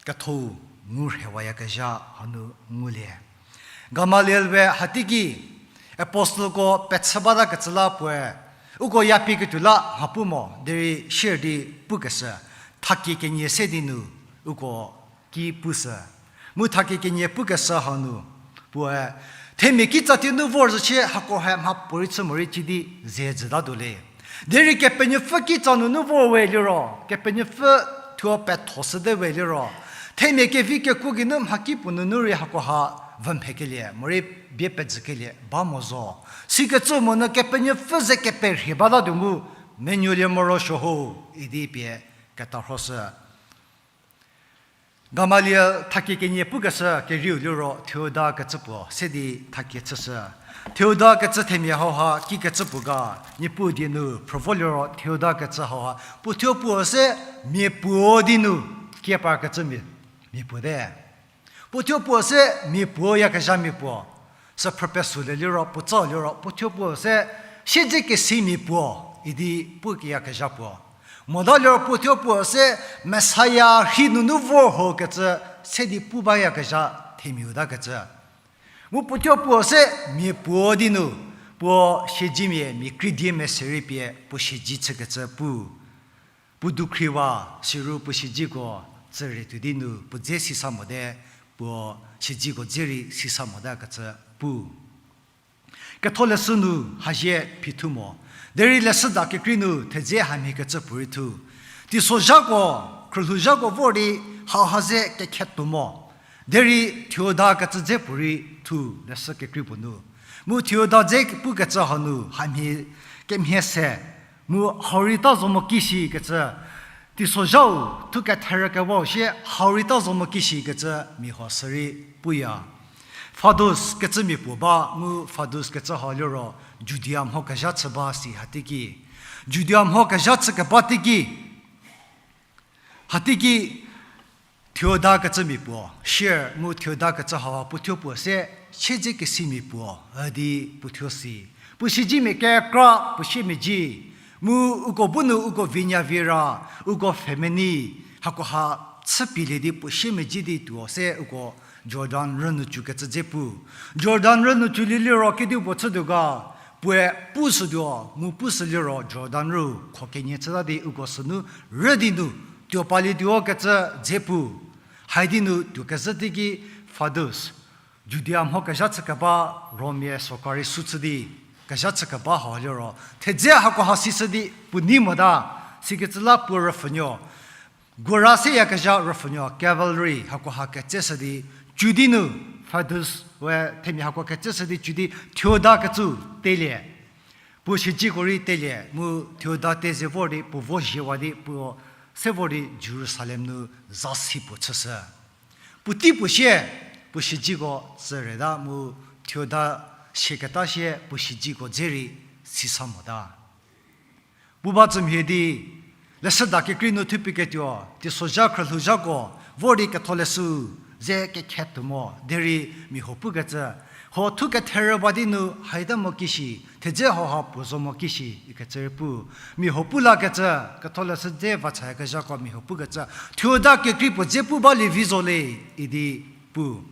ketho-u ngu rhewayakezha hanu ngulie. Gamaliel we hateiki, apostleko pechü bata kecü la puoe, uko yapie ketuo la mha pu mo, derei sier di pukeshü, thakie kenie se di nu, uko ki pushü. Mu thakie kenie pukeshü hanu, puoe, themia kitsa tei nu vor zo shie hakoha mha puorei chü morei ci di ze jütatuo le. Derei Kepenuopfü kitsa nunu vor we liro, Kepenuopfü thuo pethoshüte we liro, themia kevi kekuo geinu mhakipuo nunu rei hakoha vü mhekelie, morei bie pejükelie ba mo zo. Sikecü monyü Kepenuopfü ze keperhie batatuo mu, menuolie morosuo ho, idi pie ketarhoshü. Gamaliel thakie kenie pukeshü kerieu liro Theuda kecü puo se di thakie chüshü. Theuda kecü themia hauha kikecü puo ga, Niepuu die nu phrü vo liro Theuda kecü hauha puothuo puo se mia puo di nu, kiepa kecü mia, mia puo te. Puothuo puo se mia puo yakezha mia puo. Sü phrü pesülie liro, puo tsau liro, puothuo puo se siedze kesi mia puo, idi pu keyakezha puo. Mota liro puothuo puo se Messiah rhei nunu vor ho kecü se di pu bayakezha themiau ta kecü. Mu puothuo puo se mia puo di nu, puo siedzemia mia krie die mese rei pie puo siedze chükecü pu. Puo dukhriwa, siro puo siedzeko tsüre tuo di nu puo dze sisa mote, puo siedzeko dze rei sisa mota kecü pu. Ketholeshü nu hazie phi thu mo. Derei leshüda kekrei nu thedze hamhie kecü puorei thu. Teisozhako, khrülhouzhako vor di hauha ze kekhetuo mo. Derei Theuda kecü dze puorei thu leshü kekrei puo nu. Mu Theuda dze pukecü hanu hamhie kemhie se. Mu hau rei ta zo mo kishi kecü, teisozhau thu ketherü kewau shie hau rei ta zo mo kishi kecü mia huo sürei puya. Fathus kecü mia puo ba, mu Fathus kecü hau liro Judia mho kezha chü ba si hateiki. Judia mho kezha chü keba teiki. Hateiki Theuda kecü mia puo, sier mu Theuda kecü hauha puothuo puo se siedze kesi mia puo, üdi puothuo si. Puo siedzemia kekra puo siemedzi, mu uko bu nu uko vinya vira, uko family, hakoha chüpielie di puo siemedzi di tuo se uko Jordan rünu cü kecü dze pu. Jordan rünu cülie liro kedipuo chütuo ga, puoe pushütuo, mu pushü liro Jordan rü kho kenie chüta di uko sünu rü di nu tuo palietuo kecü dze pu. Haidi nu tuo kezhü teiki Fathus, Judia mho kezha chü keba Romia sorkari sü chü di kezha chü keba hau liro thedze hakoha sishü di puo nei mota, sikecü la puo rüpfhünuo, gora seyakezha rüpfhünuo cavalry hakoha ketseshü di cü di nu, Fathus we themia hako ketseshü di cü di Theuda kecü telie. Puo siedzeko rei telie, mu Theuda te ze vor di puo vo zhiewa di puo se vor di Jerusalem nu zasi puo chüshü. Puotei puo sie, Puo siedziko tsü reta mu Theuda siaketa sie puo siedziko dze rei sisa mota. Pu ba tsü mhie di, leshüda kekrei nu thupie ketuo, teisozha khrülhouzhako, vor di ketholeshü, ze kekhe tuo mo, derei mia huo pukecü, huo thu ketherü ba di nu, haita mo kishi, thedze hauha puo zo mo kishi, ikecü rei pu. Mia huo pu lakecü, ketholeshü dze va chayakezhako mia huo pukecü, Theuda kekrei puo dze pu balie vi zo le, idi pu.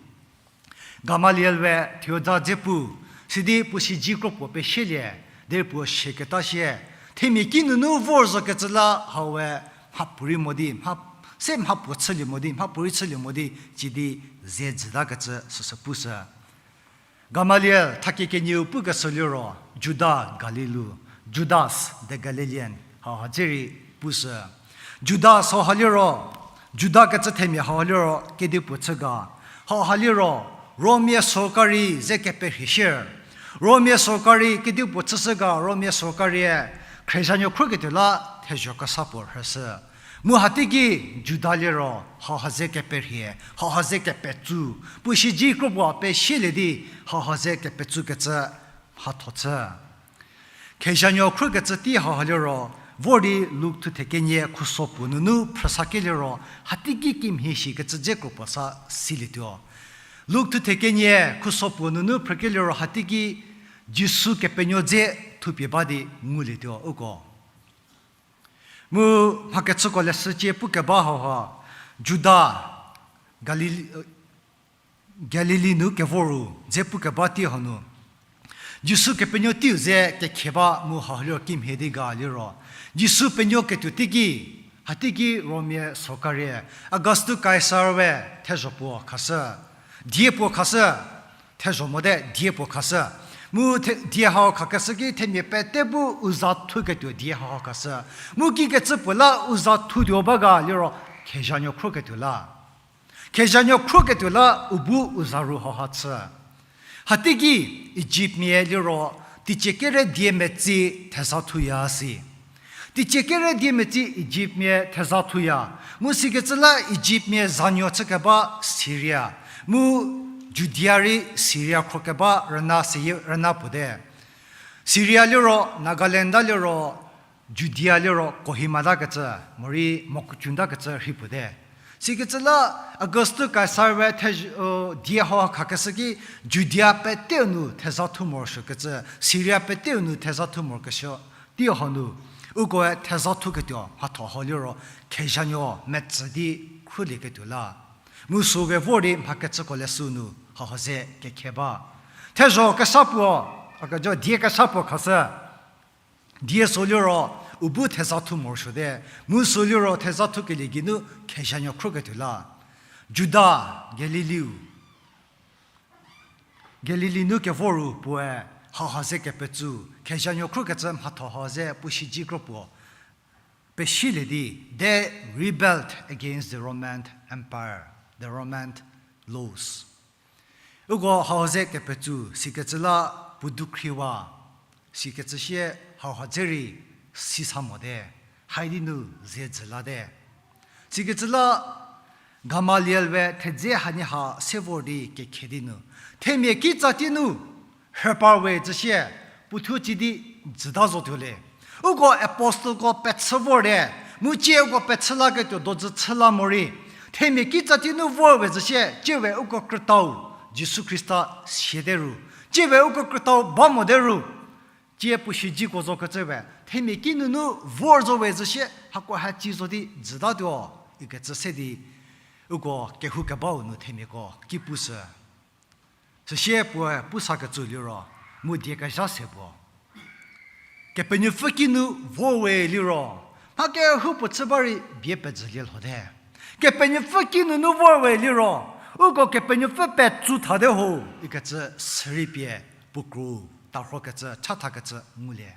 Gamaliel we Theuda dze pu, sidi puo siedzi kro puo pesielie, derei puo siaketa sie, themia ki nunu vor zokecü la hau we mhapuorei mo di, mha, se mhapuo chülie mo di, mhapuorei chülie mo di, cidi ze jütakecü süsü pushü. Gamaliel thakie kenieu pukeshü liro, Juda Galili, Judas the Galilean, hauha dze rei pushü. Judas hauha liro, Juda kecü themia hauha liro kedipuo chü ga, hauha liro, Romia sorkari ze keperhie shie. Romia sorkari kedipuo chüshü ga, Romia sorkarie khriezanuo khrüketuo la thezho kesa puo rhüshü. Mu hateiki Juda liro hauha ze keperhie, hauha ze kepetsu, puo siedzi kro puo pesielie di hauha ze kepetsukecü mhatho chü. Khriezanuo khrükecü tei hauha liro, vor di Luk thuthe kenie khuso puo nunu phrüsakelie ro, hateiki kimhie shikecü dze kro puo sa silietuo. Luk thuthe kenie khuso puo nunu phrükelie ro hateiki Jisu Kepenuo dze thupie ba di ngulietuo uko. Mu mhakechüko leshücie pukeba hauha, Juda, Galili, Galili nu kevor ru dze pukeba tei hanu, Jisu Kepenuo teiu ze kekhe ba mu hauha liro kimhie di ga liro, Jisu penuo ketuo teiki, hateiki Romia sorkarie, Augustus Kaisar we thezho puo khashü, die puo khashü, thezho mote die puo khashü. Mu the-, die hau khakeshü ki themia pete bu u za thuketuo die hau khashü. Mu kikecü puo la u za thutuo ba ga liro, khriezanuo khrüketuo la. Khriezanuo khrüketuo la u bu u za ru hauha chü. Hateiki Ijiptmia liro, teicie kere die metsi theza thuya si. Teicie kere die metsi Ijiptmia theza thuya. Mu sikecü la Ijiptmia zanuo chükeba Siria. Mu Judia rei Siria khrokeba rüna seyie rüna puote. Siria liro, Nagaland liro, Judia liro Kohima takecü, morei Mokokchung takecü rhi puote. Sikecü la Augustus Kaisar we thezho, die hau khakeshü ki Judia peteu nu theza thu morosuokecü, Siria peteu nu theza thu morokesuo tei hanu, ukoe theza thuketuo mhatho hau liro, khriezanuo metsü di khrülieketuo la. Mu süu ke vor di mhakechüko leshü nu hauha ze kekhe ba. Thezho kesa puo, a kejo die kesa puo khashü. Die süu liro, u bu theza thu morosuote, mu süu liro theza thukelie geinu khriezanuo khrüketuo la. Juda, Galiliu, Galili nu kevor ru puoe hauha ze kepetsu, khriezanuo khrükecü mhatho hau ze puo siedzi kro puo pesilie di, they rebelled against the Roman Empire, the Roman laws. Uko hau ze kepetsu sikecü la puo dukhriwa, sikecü sie hauha dze rei sisa mote, haidi nu ze jü late. Sikecü la Gamaliel we thedze hanie ha se vor di kekhe di nu, themia kitsa tei nu rhüpa we zü sie, puothuo ci di jüta zotuo le. Uko apostleko pechü vorte, mu cie uko pechü laketuo dojü chü la morei, themia kitsa tei nu vor we zü sie, cie we uko krütau Jisu Khrista siate ru, cie we uko krütau ba mote ru, cie puo siedziko zokecü we, themia ki nunu vor zo we zü sie, hako ha ci zo di jütatuo, ikecü se di, uko kehoukebau nu themiako ki pushü. Süsie puoe pusakecü liro, mu die kezha se puo, Kepenuopfü kinu vor we liro, mha kehoupuo chü ba rei bie pejülie lhote. Kepenuopfü ki nunu vor we liro, uko Kepenuopfü petsu thate ho, ikecü sürei pie puo kro tarhokecü, chathakecü ngulie.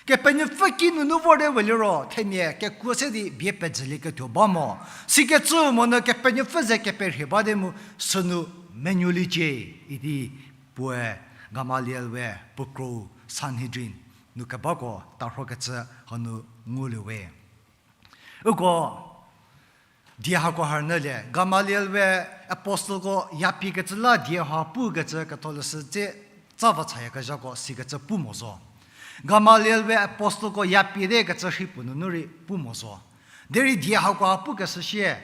Kepenuopfü ki nunu vorte we liro, themia kekuo se di bie pejülieketuo ba mo. Sikecü monyü Kepenuopfü ze keperhie bate mu sünu menuoliecie idi puoe Gamaliel we puo kro Sanhedrin nu kebako tarhokecü hanu ngulie we. Uko Die hako harnyülie, Gamaliel we apostleko yapiekecü la die ha pukecü ketholeshü dze tsa va chayakezhako sikecü pu mo zo. Gamaliel we apostleko yapie te kecü rhi puo nunu rei pu mo zo. Derei die hako ha pukeshü sie,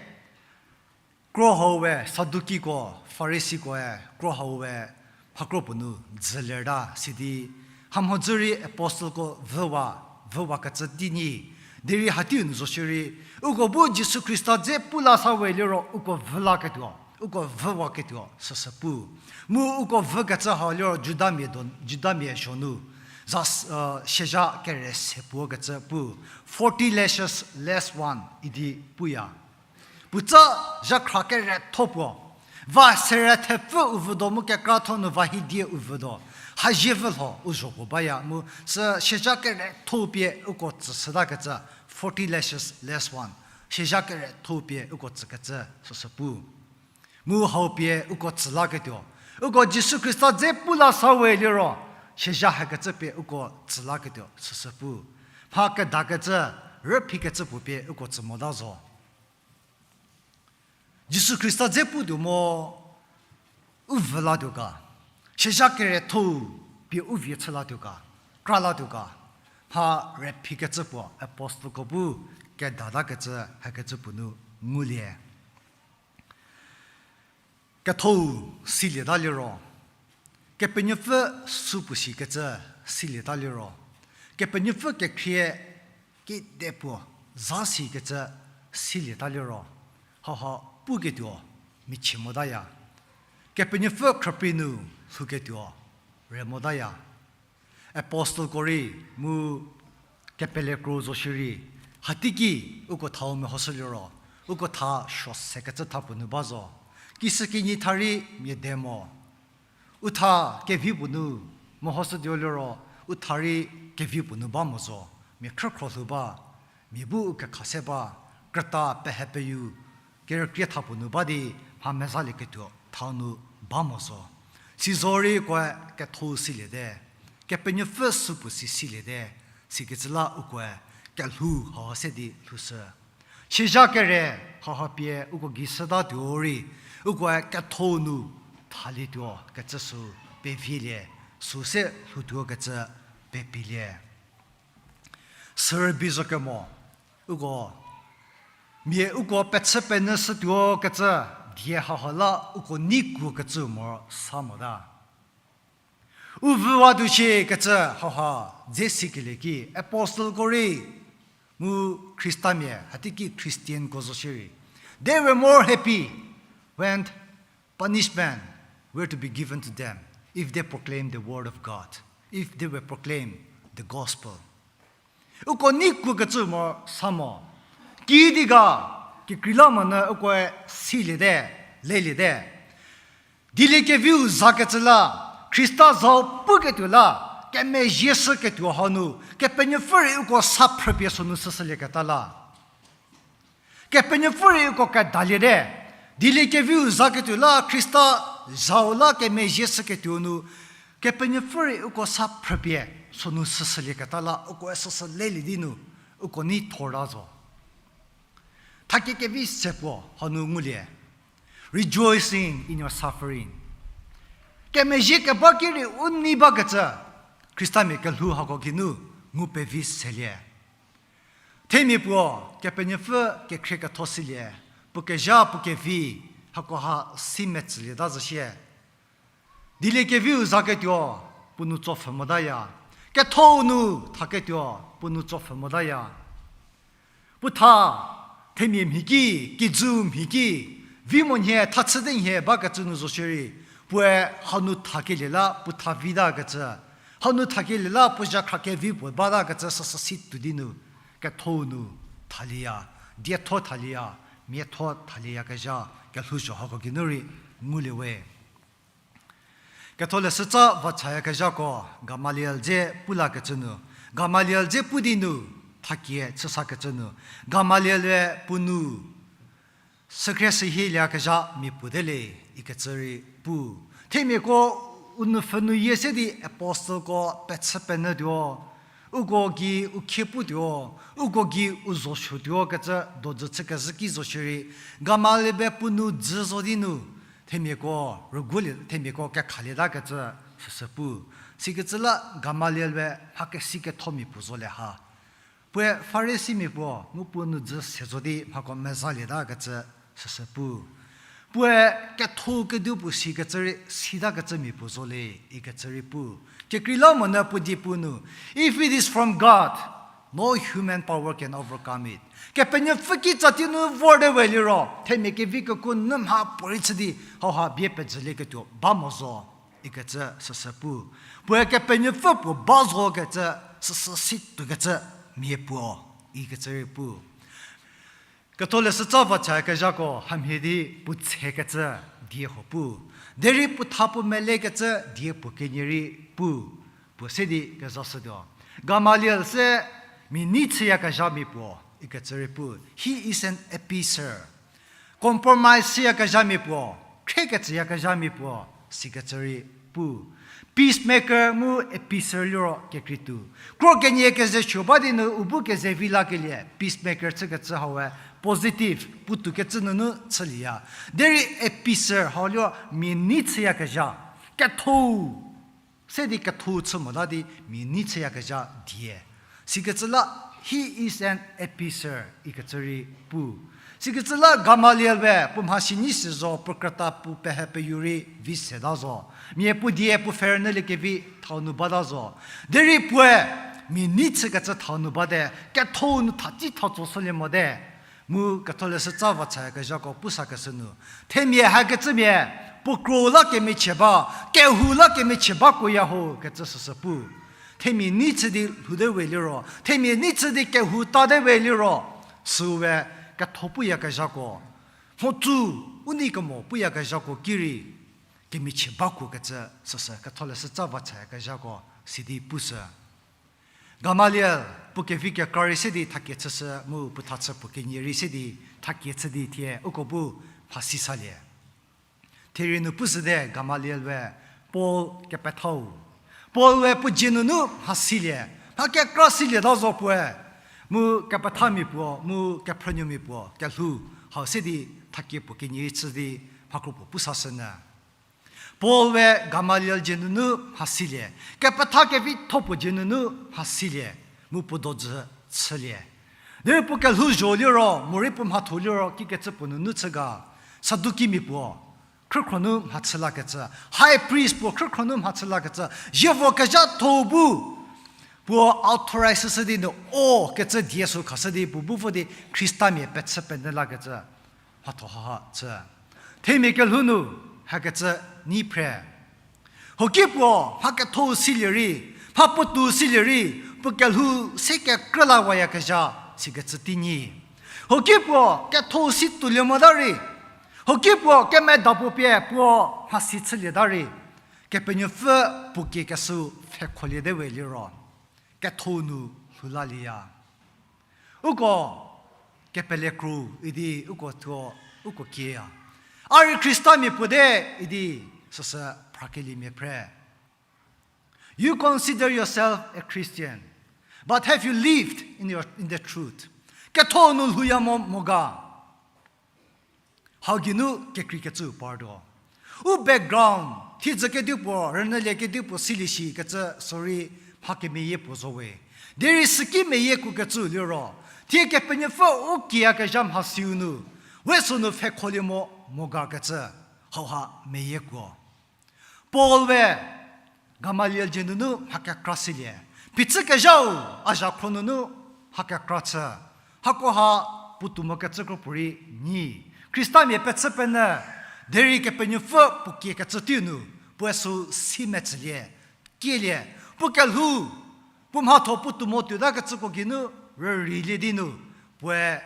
kro hau we Sadukiko, Farisikoe, kro hau we mhakro puo nu dzü lerta sidi, hamhodzü rei apostleko vüwa, vüwakecü tei nyi, derei hateiu nu zo shierei, uko bu Jisu Khrista dze pu la sa we liro uko vü laketuo, uko vüwaketuo süsü pu. Mu uko vükecü hau liro Judamia do, Judamia zho nu, za, shezha kere se puo kecü pu, forty lashes less one idi puya. Puotsa zhakhra keretho puo, va sere thepfü u vü do mu kekratho nu va hidie u vü do, hazie vü lho u zho puo baya mu sü shezha keretho pie uko tsü shütakecü, forty lashes less one, shezha keretho pie uko tsükecü süsü pu. Mu hau pie uko tsü laketuo, uko Jisu Khrista dze pu la sa we liro, shezha hakecü pie uko tsü laketuo süsü pu. Mha kedakecü, rüphikecü puo pie uko tsü mota zo. Jisu Khrista dze putuo mo, u vü latuo ga, shezha keretho pie u vie chü latuo ga, kra latuo ga, mha rüphikecü puo apostleko bu kedatakecü hakecü puo nu ngulie. Ketho-u silieta liro, Kepenuopfü supuo sikecü silieta liro, Kepenuopfü kekhrie kedipuo za sikecü silieta liro, hauha puketuo michie motaya. Kepenuopfü khrüprei nu lhouketuo re motaya. Apostleko rei mu kepele kro zo shierei, hateiki uko thau mehoshü liro, uko tha suo sekecü tha puo nu ba zo. Kishükinyi tha rei mia de mo. U tha kevi puo nu mehoshütuo liro, u tha rei kevi puo nu ba mo zo. Mia khrükhro lhou ba, mia bu u kekha se ba, krüta pehe peyu, kerükrie tha puo nu ba di, mha mezalieketuo thau nu ba mo zo. Sizorei ukoe ketho-u siliete, Kepenuopfü supuo si siliete, sikecü la ukoe kelhou hauha se di lhoushü. Shezha kere hauha pie uko gei shütatuo rei, ukoe ketho-u nu thalietuo kecü sü pevielie, sü se lhoutuo kecü pepilie. Sürübei zo kemo, uko, mia uko pechü penyü shütuo kecü, die hauha la uko nei kuo kecü moro sa mota. U vüwatuo shie kecü hauha dze sikelie ki, apostleko rei, mu Khristamia, hateiki Christianko zo shierei, they were more happy when punishment were to be given to them if they proclaim the word of God, if they were proclaim the gospel. Uko nei kuo kecü moro sa mo. Kidi ga, kekreilamonyü ukoe siliete, leliete. Dieliekeviu zakecü la, Khrista zau puketuo la, kemezhie shüketuo hanu, Kepenuopfü rei uko sa phrüpie sünu shüshülieketa la. Kepenuopfü rei uko kedaliete. Dieliekeviu zaketuo la Khrista zau la kemezhie shüketuo nu, Kepenuopfü rei uko sa phrüpie sünu shüshülieketa la ukoe süsü lelie di nu, uko nei thorta zo. Thakie kevi se puo hanu ngulie. Rejoicing in your suffering. Kemezhie keba ki rei u nei bakecü, Khristamia kelhou hako geinu ngu pevi selie. Themia puo, Kepenuopfü kekhrie ketho silie, puo kezha puo kevi, hakoha si metsülieta zo shie. Dieliekeviu zaketuo, puo nu tsopfhü motaya. Ketho-u nu thaketuo, puo nu tsopfhü motaya. Puo tha, themia mhi ki, kijü mhi ki, vi monhie, thachü di nhie bakecü nu zo shierei, puoe hanu thakelie la puo tha vitakecü, hanu thakelie la puo zhakhra kevi puo batakecü süsü si tuo di nu, ketho-u nu thalieya, dietho thalieya, miatho thalieyakezha, kelhouzho hako geinu rei ngulie we. Ketholeshütsa vachayakezhako, Gamaliel dze pu lakecü nu, Gamaliel dze pu di nu, thakie chüsakecü nu, Gamaliel-e puo nu, sükhrie sühie lieyakezha mia puo te le, ikecü rei pu. Themiako u nupfhü nu yie se di apostleko pechü penyütuo, Uko gei u khie putuo, uko gei u zosuotuo kecü dojü chü kezhü ki zo shierei, Gamaliel be puo nu dzü zo di nu, themiako, rüguolie, themiako kekhalieta kecü süsü pu. Sikecü la Gamaliel be mha kesi ketho mia puo zo le ha. Puoe Farisimia puo, mu puo nu dzü se zo di mhako mezalieta kecü süsü pu. Puoe ketho kediu puo sikecü rei, sita kecü mia puo zo le, ikecü rei pu. Kekreilamonyü puo die pu nu, If it is from God, no human power can overcome it. Kepenuopfü kitsa tie nu vorte we liro, themia kevi kekuo nunu mha puorei chü di, hauha bie pejülieketuo ba mo zo, ikecü süsü pu. Puoe Kepenuopfü puo ba zo kecü, süsü si tuokecü mia puo, ikecü rei pu. Ketholeshü tsa va cha kezhako hamhie di puo tsekecü die huo pu. Derei puo tha puo melekecü die puo kenie rei pu. Puo se di kezashütuo. Gamaliel se mia nei chüyakezhamia puo, ikecü rei pu. He is an appeaser. Compromise chüyakezhamia puo, khriekecüyakezhamia puo, sikecü rei pu. Peacemaker mu appeaser liro kekrei tuo. Kro kenie keze suo ba di nu u bu keze vi lakelie, peacemaker chükecü haue positive, puotou kecü nunu chülieya. Derei appeaser hau liro mia nei chüyakezha, ketho se di ketho chü mota di mia nei chüyakezha die. Sikecü la, he is an appeaser, ikecü rei pu. Sikecü la Gamaliel be puo mhasi nyi si zo, puo krüta puo pehe peyu rei vi seta zo. Mia puo die puo pfhe rünyüliekevi thau nu bata zo. Derei puoe mia nei chükecü thau nu bate, ketho nu thatsi thatso shülie mote. Mu Ketholeshü tsa va cha kezhako pusakeshü nu, themia hakecümia, puo kro la kemichie ba, kehou la kemichie ba kuoya ho kecü süsü pu. Themia nei chü di lhoute we liro, themia nei chü di kehou tate we liro, süu we ketho puyakezhako, mhotsü u nei kemo puyakezhako ki rei, kemichie ba kuo kecü süsü Ketholeshü tsa va cha kezhako sidi pushü. Gamaliel puo kevi kekra rei se di thakie chüshü mu puo thachü puo kenie rei se di thakie chü di thie uko bu mhasi salie. Therie nu pushüte Gamaliel we Paul kepethau. Paul we puo dzie nunu mhasilie, mha kekra silieta zo puoe. Mu kepethamia puo, mu kephrünuomia puo kelhou, hau se di thakie puo kenie rei chü di mhakro puo pusashünyü. Paul we Gamaliel dzie nunu mhasilie, kepetha kevitho puo dzie nunu mhasilie, mu puo dojü chülie. Derei puo kelhou zho liro, morei puo mhatho liro, kikecü puo nunu chü ga, Sadukimia puo, khrükhro nu mhachü lakecü, high priest puo khrükhro nu mhachü lakecü, zievo kezhatho bu, puo authorize shü di nu, o kecü die sü khashü di, puo bu vo di Khristamia pechü penyü lakecü. Mhatho haha chü. Themia kelhou nu, hakecü nyi phre. Hoki puo, mha ketho silie rei, mha puotou silie rei, puo kelhou se kekrü la wayakezha, sikecü tei nyi. Hoki puo, ketho si toulie mota rei. Hoki puo, kemeda puo pie puo mhasi chülieta rei. Kepenuopfü puo kie keshü pfhekholiete we liro. Ketho nu lhou lalieya. Uko kepele kru idi uko thuo, uko kieya. A rei Khristamia puo te idi süsü phrakeliemia phre. You consider yourself a Christian, but have you lived in your, in the truth? Ketho nu lhouya mo mo ga? Hau geinu kekreikecü partuo. U background, thiedzü kedipuo, rünyülie kedipuo silie shi kecü, sorry, mha kemeyie puo zo we. Derei süki meyie kuokecü liro, thie Kepenuopfü u kiakezha mhasiu nu, we sünu pfhekholie mo, mo ga kecü, hauha meyie kuo. Paul we Gamaliel dzie nunu mha kekra silie. Phichükezhau a zhakhro nunu mha kekra chü. Hakoha puotou mokecü kro puorei nyi. Khristamia pechü penyü, derei Kepenuopfü puo kiekecü teiu nu, puoe sü si metsülie, kielie, puo kelhou, puo mhatho puotou mo tuotakecüko geinu, rüreilie di nu, puoe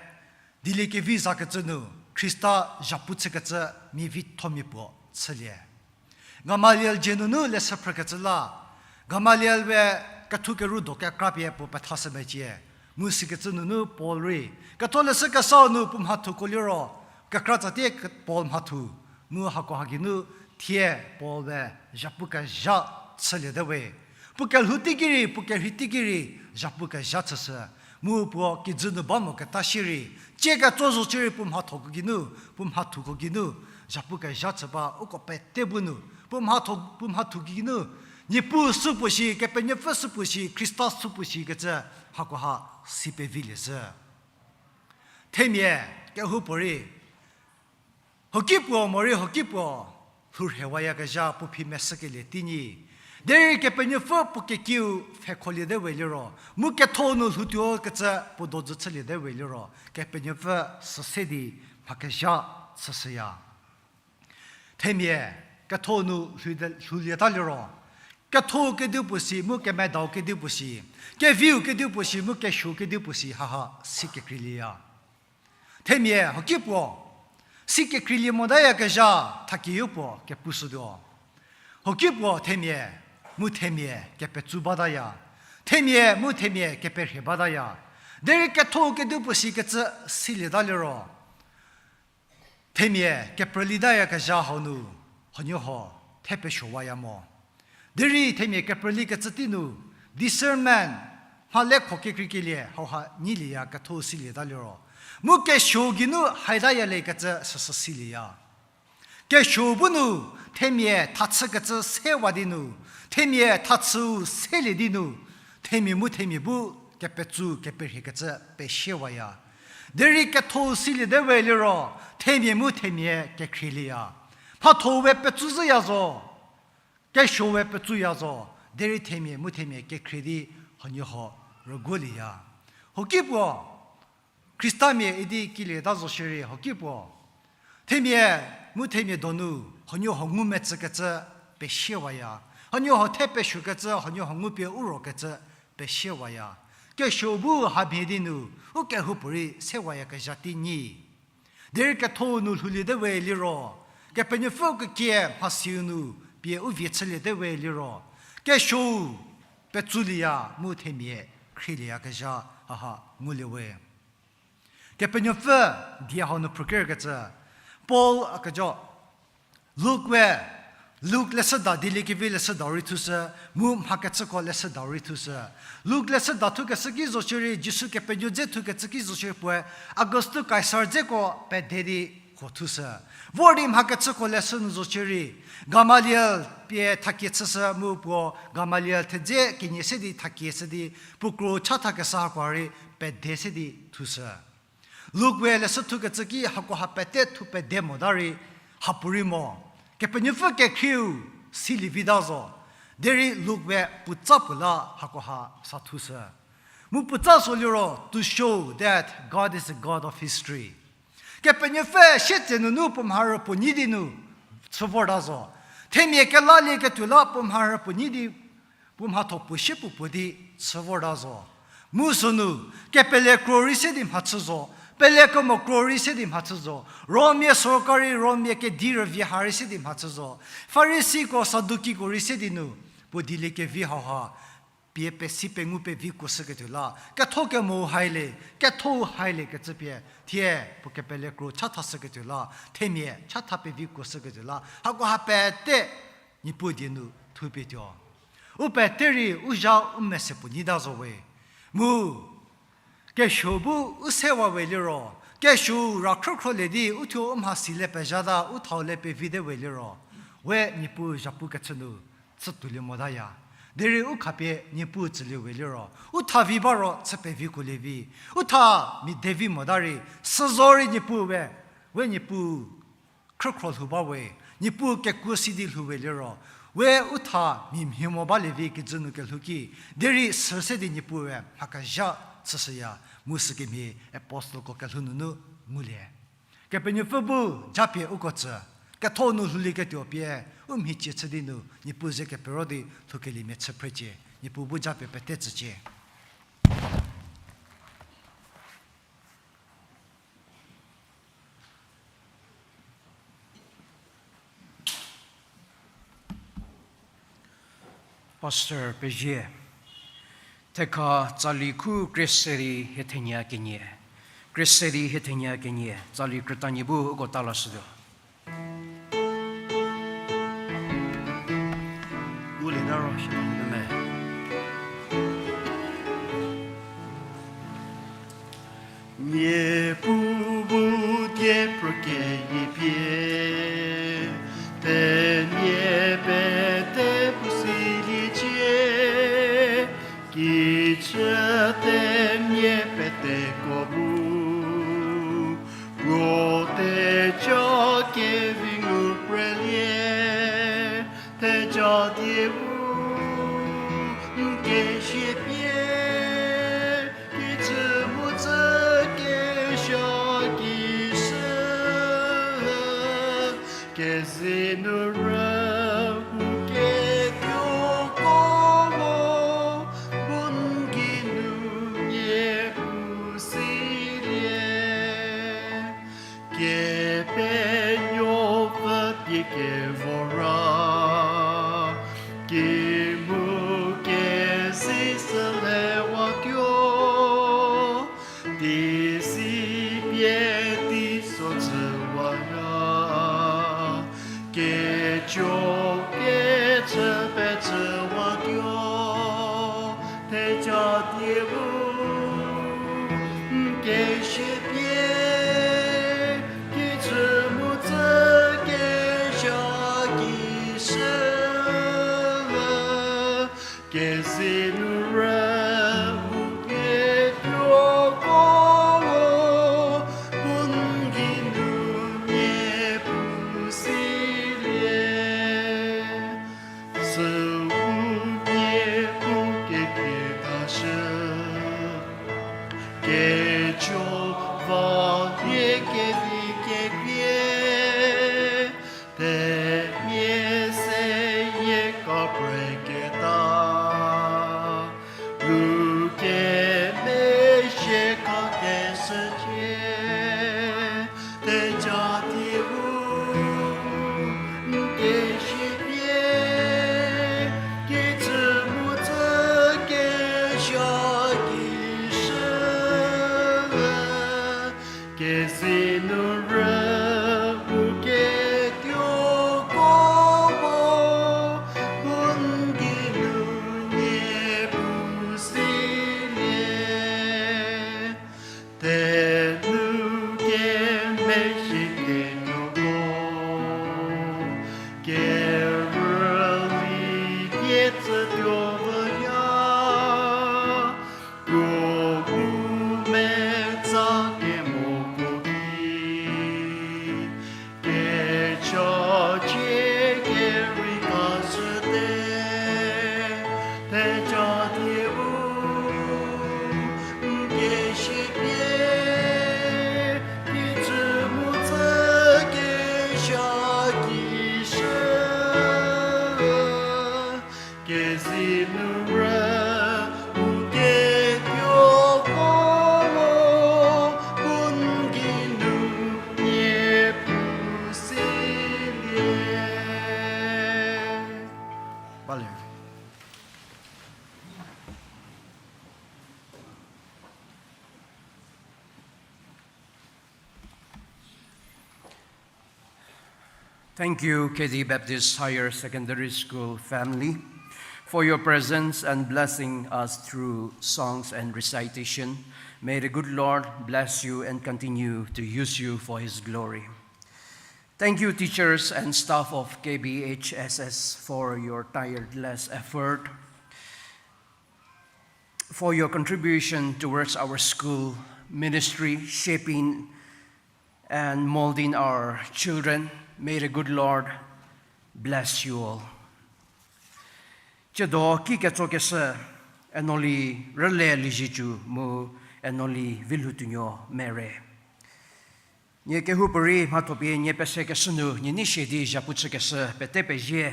dieliekevi zakecü nu, Khrista zhapu chükecü mia vithomia puo chülie. Gamaliel dzie nunu leshü phrükecü la, Gamaliel we kethu keru do kekra pie puo pethashü mecie. Mu sikecü nunu Paul rei, ketholeshü kesau nu puo mhathoko liro, kekra tsatie ke-, Paul mhatho, mu hakoha geinu thie Paul we zhapu kezha chüliete we. Puo kelhou teiki rei, puo kerhei teiki rei, zhapu kezha chüshü. Mu puo kijü nu ba moketa shierei, cie ketso zo shierei puo mhathoko geinu, puo mhathuko geinu, zhapu kezha chü ba uko pete bu nu, puo mhatho, puo mhathu geinu, Niepuu supuo shi, Kepenuopfü supuo shi, Khrista supuo shikecü, hakoha si pevilie zhü. Themia, kehoupuorei, hoki puo morei hoki puo, lhou rhewayakezha puo phi meshükelie teinyi. Derei Kepenuopfü puo kekiu pfhekholiete we liro, mu ketho nu lhoutuo kecü puo dojü chüliete we liro, Kepenuopfü süse di mha kezha chüshüya. Themia, ketho nu lhoude-, lhoulieta liro, ketho kedipuo si mu kemedau kedipuo si, keviu kedipuo si mu kesuo kedipuo si haha si kekreilieya. Themia, hoki puo, si kekreilie motayakezha, thakie yopuo kepushütuo. Hoki puo themia, mu themia kepetsu bataya. Themia, mu themia keperhie bataya. Derei ketho kedipuo sikecü silieta liro, themia keprülitayakezha hau nu, huoniehuo, the pesuowaya mo. Derei themia keprülikecü tei nu, discernment, mha lekho kekreikelie hauha nyilieya ketho silieta liro. Mu kesuo geinu haitayale kecü süsü silieya. Kesuo bu nu, themia thachükecü sewa di nu, themia thachüu selie di nu, themia mu themia bu kepetsu keperhiekecü pesiewaya. Derei ketho siliete we liro, themia mu themia kekhrielieya. Mhatho we petsu zhüya zo, kesuo we petsuya zo, derei themia mu themia kekhrie di huoniehuo rüguolieya. Hoki puo, Khristamia idi kilieta zo shierei hoki puo, themia mu themia donu, huoniehuo ngumetsükecü pesiewaya. Huoniehuo the pesuokecü, huoniehuo ngupie u rokecü pesiewaya. Kesuo bu hamhie di nu, u kehoupuorei sewayakezha tei nyi. Derei ketho nu lhouliete we liro, Kepenuopfü kekie mhasiu nu pie u vie chüliete we liro, kesuou petsülieya mu themia khrielieyakezha haha ngulie we. Kepenuopfü die hau nu phrükerkecü, Paul a kejo, Luk we, Luk leshüda dieliekevi leshüdau rei thushü, mu mhakechüko leshüdau rei thushü. Luk leshüda thukeshü ki zo shierei, Jisu Kepenuo dze thukecü ki zo shierei puoe, Agustu Kaisar dzeko pede di huo thushü. Vor di mhakechüko leshü nu zo shierei, Gamaliel pie thakie chüshü mu puo Gamaliel thedze kenie se di thakie shü di, puo kro chathakeshü hakoha rei pede se di thushü. Luk we leshü thukecü ki hakoha pete thu pede mota rei, hapuorei mo. Kepenuopfü kekhrieu silievita zo. Derei Luk we puotsa puo la hakoha sa thushü. Mu puotsa sü liro, to show that God is a God of history. Kepenuopfü sietse nunu puo mharü puo nyi di nu chü vorta zo. Themia kelalieketuo la puo mharü puo nyi di puo mhatho puo sie puo puo di chü vorta zo. Mu sünu, kepele kro rei se di mhachü zo, pelekemo kro rei se di mhachü zo, Rommia sorkari, Rommia kedi rüvie ha rei se di mhachü zo, Farisiko, Sadukiko rei se di nu, puo dieliekevi hauha, pie pesi pengu pevikuoshüketuo la, ketho kemo haile, ketho haile kecü pie, thie puo kepele kro chathashüketuo la, themia chatha pevikuoshüketuo la, hakoha pete Niepuu die nu thupie tuo. U pete rei u zha u mese puo nyita zo we. Mu, kesuo bu u sewa we liro, kesuou ra khrükhrolie di u thuo u mhasi le pezhata, u thau le pevite we liro, we Niepuu zhapu kechü nu chütuolie motaya. Derei u khapie Niepuu tsülie we liro, u tha vi ba ro chü pevikuolie vi. U tha mia de vi mota rei, süzo rei Niepuu we, we Niepuu khrükhro lhou ba we, Niepuu kekuo si di lhou we liro, we u tha mia mhie mo balie vi kijü nu kelhou ki, derei sü se di Niepuue mha kezha chüshüya, mu sükemhie apostleko kelhou nunu ngulie. Kepenuopfü bu japie uko tsü, ketho nu lhoulieketuo pie, u mhicie chü di nu Niepuu ze kepero di lhoukeliemia chü phrecie, Niepuu bu japie pete tsücie. Pastor pezie, thekha tsali khu krie se di hie thenie kenie, krie se di hie thenie kenie, tsali krütanie bu uko ta lashütuo. Ngulieta ro shie me. Cha die u, n kezie pie, kicü mu tsü kesia kishü, kezei nu rü u ketuoko mo, bu n geinu nie puo silie. Kepenuopfü pie kevor ra, ki mu kezei sü lewa tuo, di si pie teiso chüwaya, kejo kechü pechüwa tuo, theja die u, n kezie pie, kicü mu tsü kesia kishü, kezei nu rü u ketuoko mo, bu n geinu nie puo silie. Süu nie u kekhrietashü, kejo va nie kevi kekrie, themia seyie kapreketa, nu kemezhie khakeshücie, theja die u, n kezie pie, kicü mu tsü kesia kishü, kezei nu rü u ketuoko mo, bu n geinu nie puo silie. Thenu kemezhie ketuoko, kerüli pie tsütuo vüya, tuo bu metsa kemoko ki, kechacie kerei kashüte, theja die u, n kezie pie, kicü mu tsü kesia kishü, kezei nu rü u ketuoko mo, bu n geinu nie puo silie. Balie. Thank you, K D Baptist Higher Secondary School family, for your presence and blessing us through songs and recitation. May the good Lord bless you and continue to use you for His glory. Thank you, teachers and staff of K B H S S, for your tireless effort, for your contribution towards our school ministry, shaping and molding our children. May the good Lord bless you all. Tsiedo ki ketsokeshü Enoli Rüle Liezietsu mu Enoli Vilhoutuonuo Mere. Nie kehoupuorei mhathopie nie pesekeshü nu nie nei shie di zhapu chükeshü pete pezie.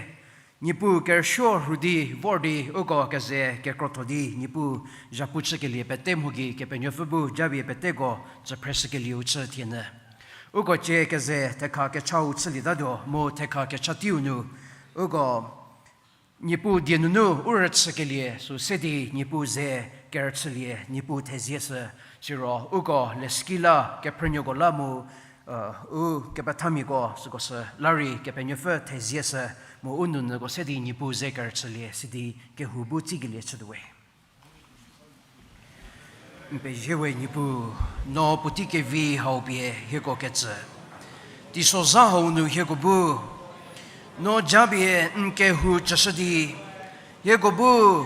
Niepuu kerüsuo rhu di vor di uko keze kekrotho di Niepuu zhapu chükelie pete mho gei Kepenuopfü bu japie peteko tsüphreshükelieu chü thienyü. Uko cie keze thekha kechau chülietatuo mu thekha kecha teiu nu uko Niepuu die nunu u rüchükelie sü se di Niepuu ze kerüchülie Niepuu thezieshü. Siro uko leshüki la kephrünuoko la mu, u kepethamiako süko sü la rei Kepenuopfü thezieshü mu u nounyüko se di Niepuu ze kerüchülie sidi kehou bu tsikelie chütuo we. N pezie we Niepuu, no puotei kevi hau pie hieko kecü teisozha hau nu hieko bu no japie n kehou chüshü di, hieko bu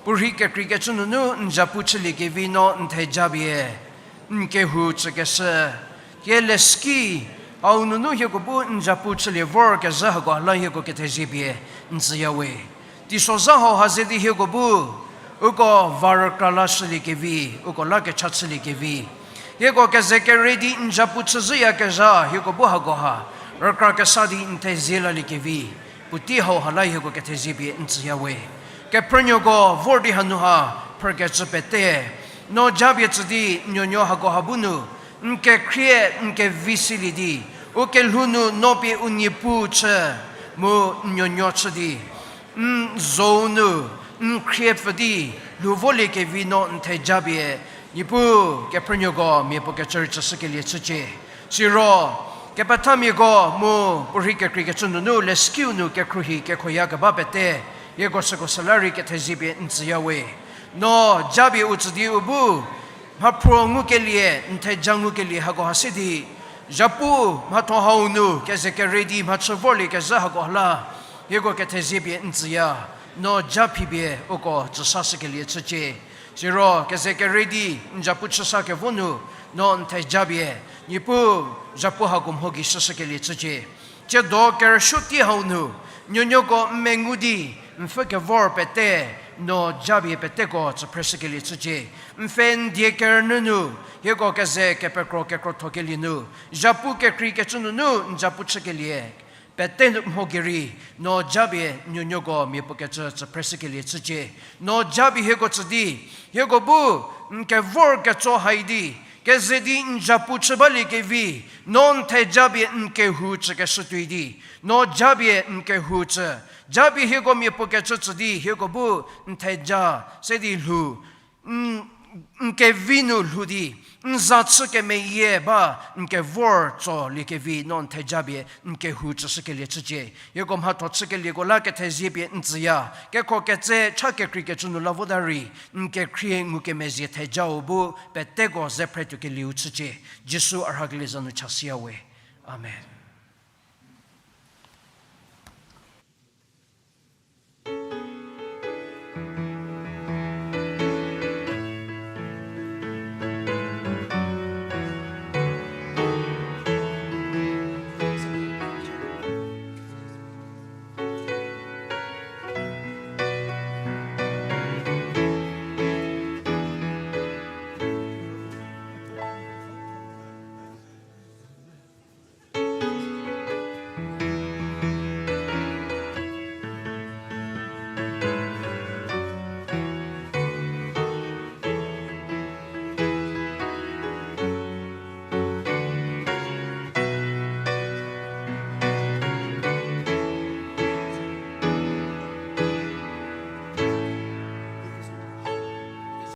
puorhi kekreikecü nunu n zhapu chüliekevi no n thejapie n kehou chükeshü, thie leshüki Hau nunu hieko bu n zapu chülie vorkezhü hako la hieko kethezie pie n tsüya we. Teisozha hau ha ze di hieko bu uko va rükra lashüliekevi, uko la kecha chüliekevi, hieko keze kere di n zapu chüzhüyakezha hieko bu hako ha rükra kesa di n thezie laliekevi, puotei hau ha la hieko kethezie pie n tsüya we. Kephrünuoko vor di hanu ha phrükecü pete, no japie tsü di n nuonuo hako ha bu nu n kekhrie n kevi silie di, u kelhou nu no pie u Niepuu chü, mu n nuonuo chü di n zhou nu n khriepfü di lhou voliekevi no n theja pie, Niepuu kephrünuoko miapuo kecü rei chüshükelie chücie. Siro kepethamiako mu puorhi kekreikecü nunu leskiu nu kekhruohi kekhroyakeba pete, hieko süko süla rei kethezie pie n tsüya we. No japie u tsü di u bu mhaphruo ngukelie, n theja ngukelie hako ha se di, zapu mhatho hau nu keze kere di mhachü vorliekezhü hako ha la hieko kethezie pie n tsüya. No ja phipie uko tsüsashükelie chücie. Siro keze kere di n zapu chüsa kevo nu no n theja pie, Niepuu, zapu hako mho gei shüshükelie chücie. Tsiedo kerüsuo tei hau nu nuonuoko n mengu di n pfhü kevor pete, no japie peteko tsüphreshükelie chücie. N pfhe n die kerünyü nu hieko keze kepekro kekrothokelie nu, zapu kekreikecü nunu n zapu chükelie pete mho gei rei, no japie n nuonuoko miapuo kecü tsüphreshükelie chücie. No japie hieko tsü di, hieko bu n kevor ketso hai di, keze di n zapu chü baliekevi, no n theja pie n kehou tsükeshü tuoi di, no japie n kehou tsü, japie hieko miapuo kecü tsü di hieko bu n theja se di lhou, n, n kevi nu lhou di, n za chü kemeyie ba n kevor tsoliekevi no n theja pie n kehou tsüshükelie chücie. Hieko mhatho chükelieko la kethezie pie n tsüya. Kekho ketse cha kekreikecü nu la vota rei, n kekhrie ngukemezhie thejau bu peteko ze phretuokelieu chücie. Jisu a rhakelie za nu chasiya we. Amen.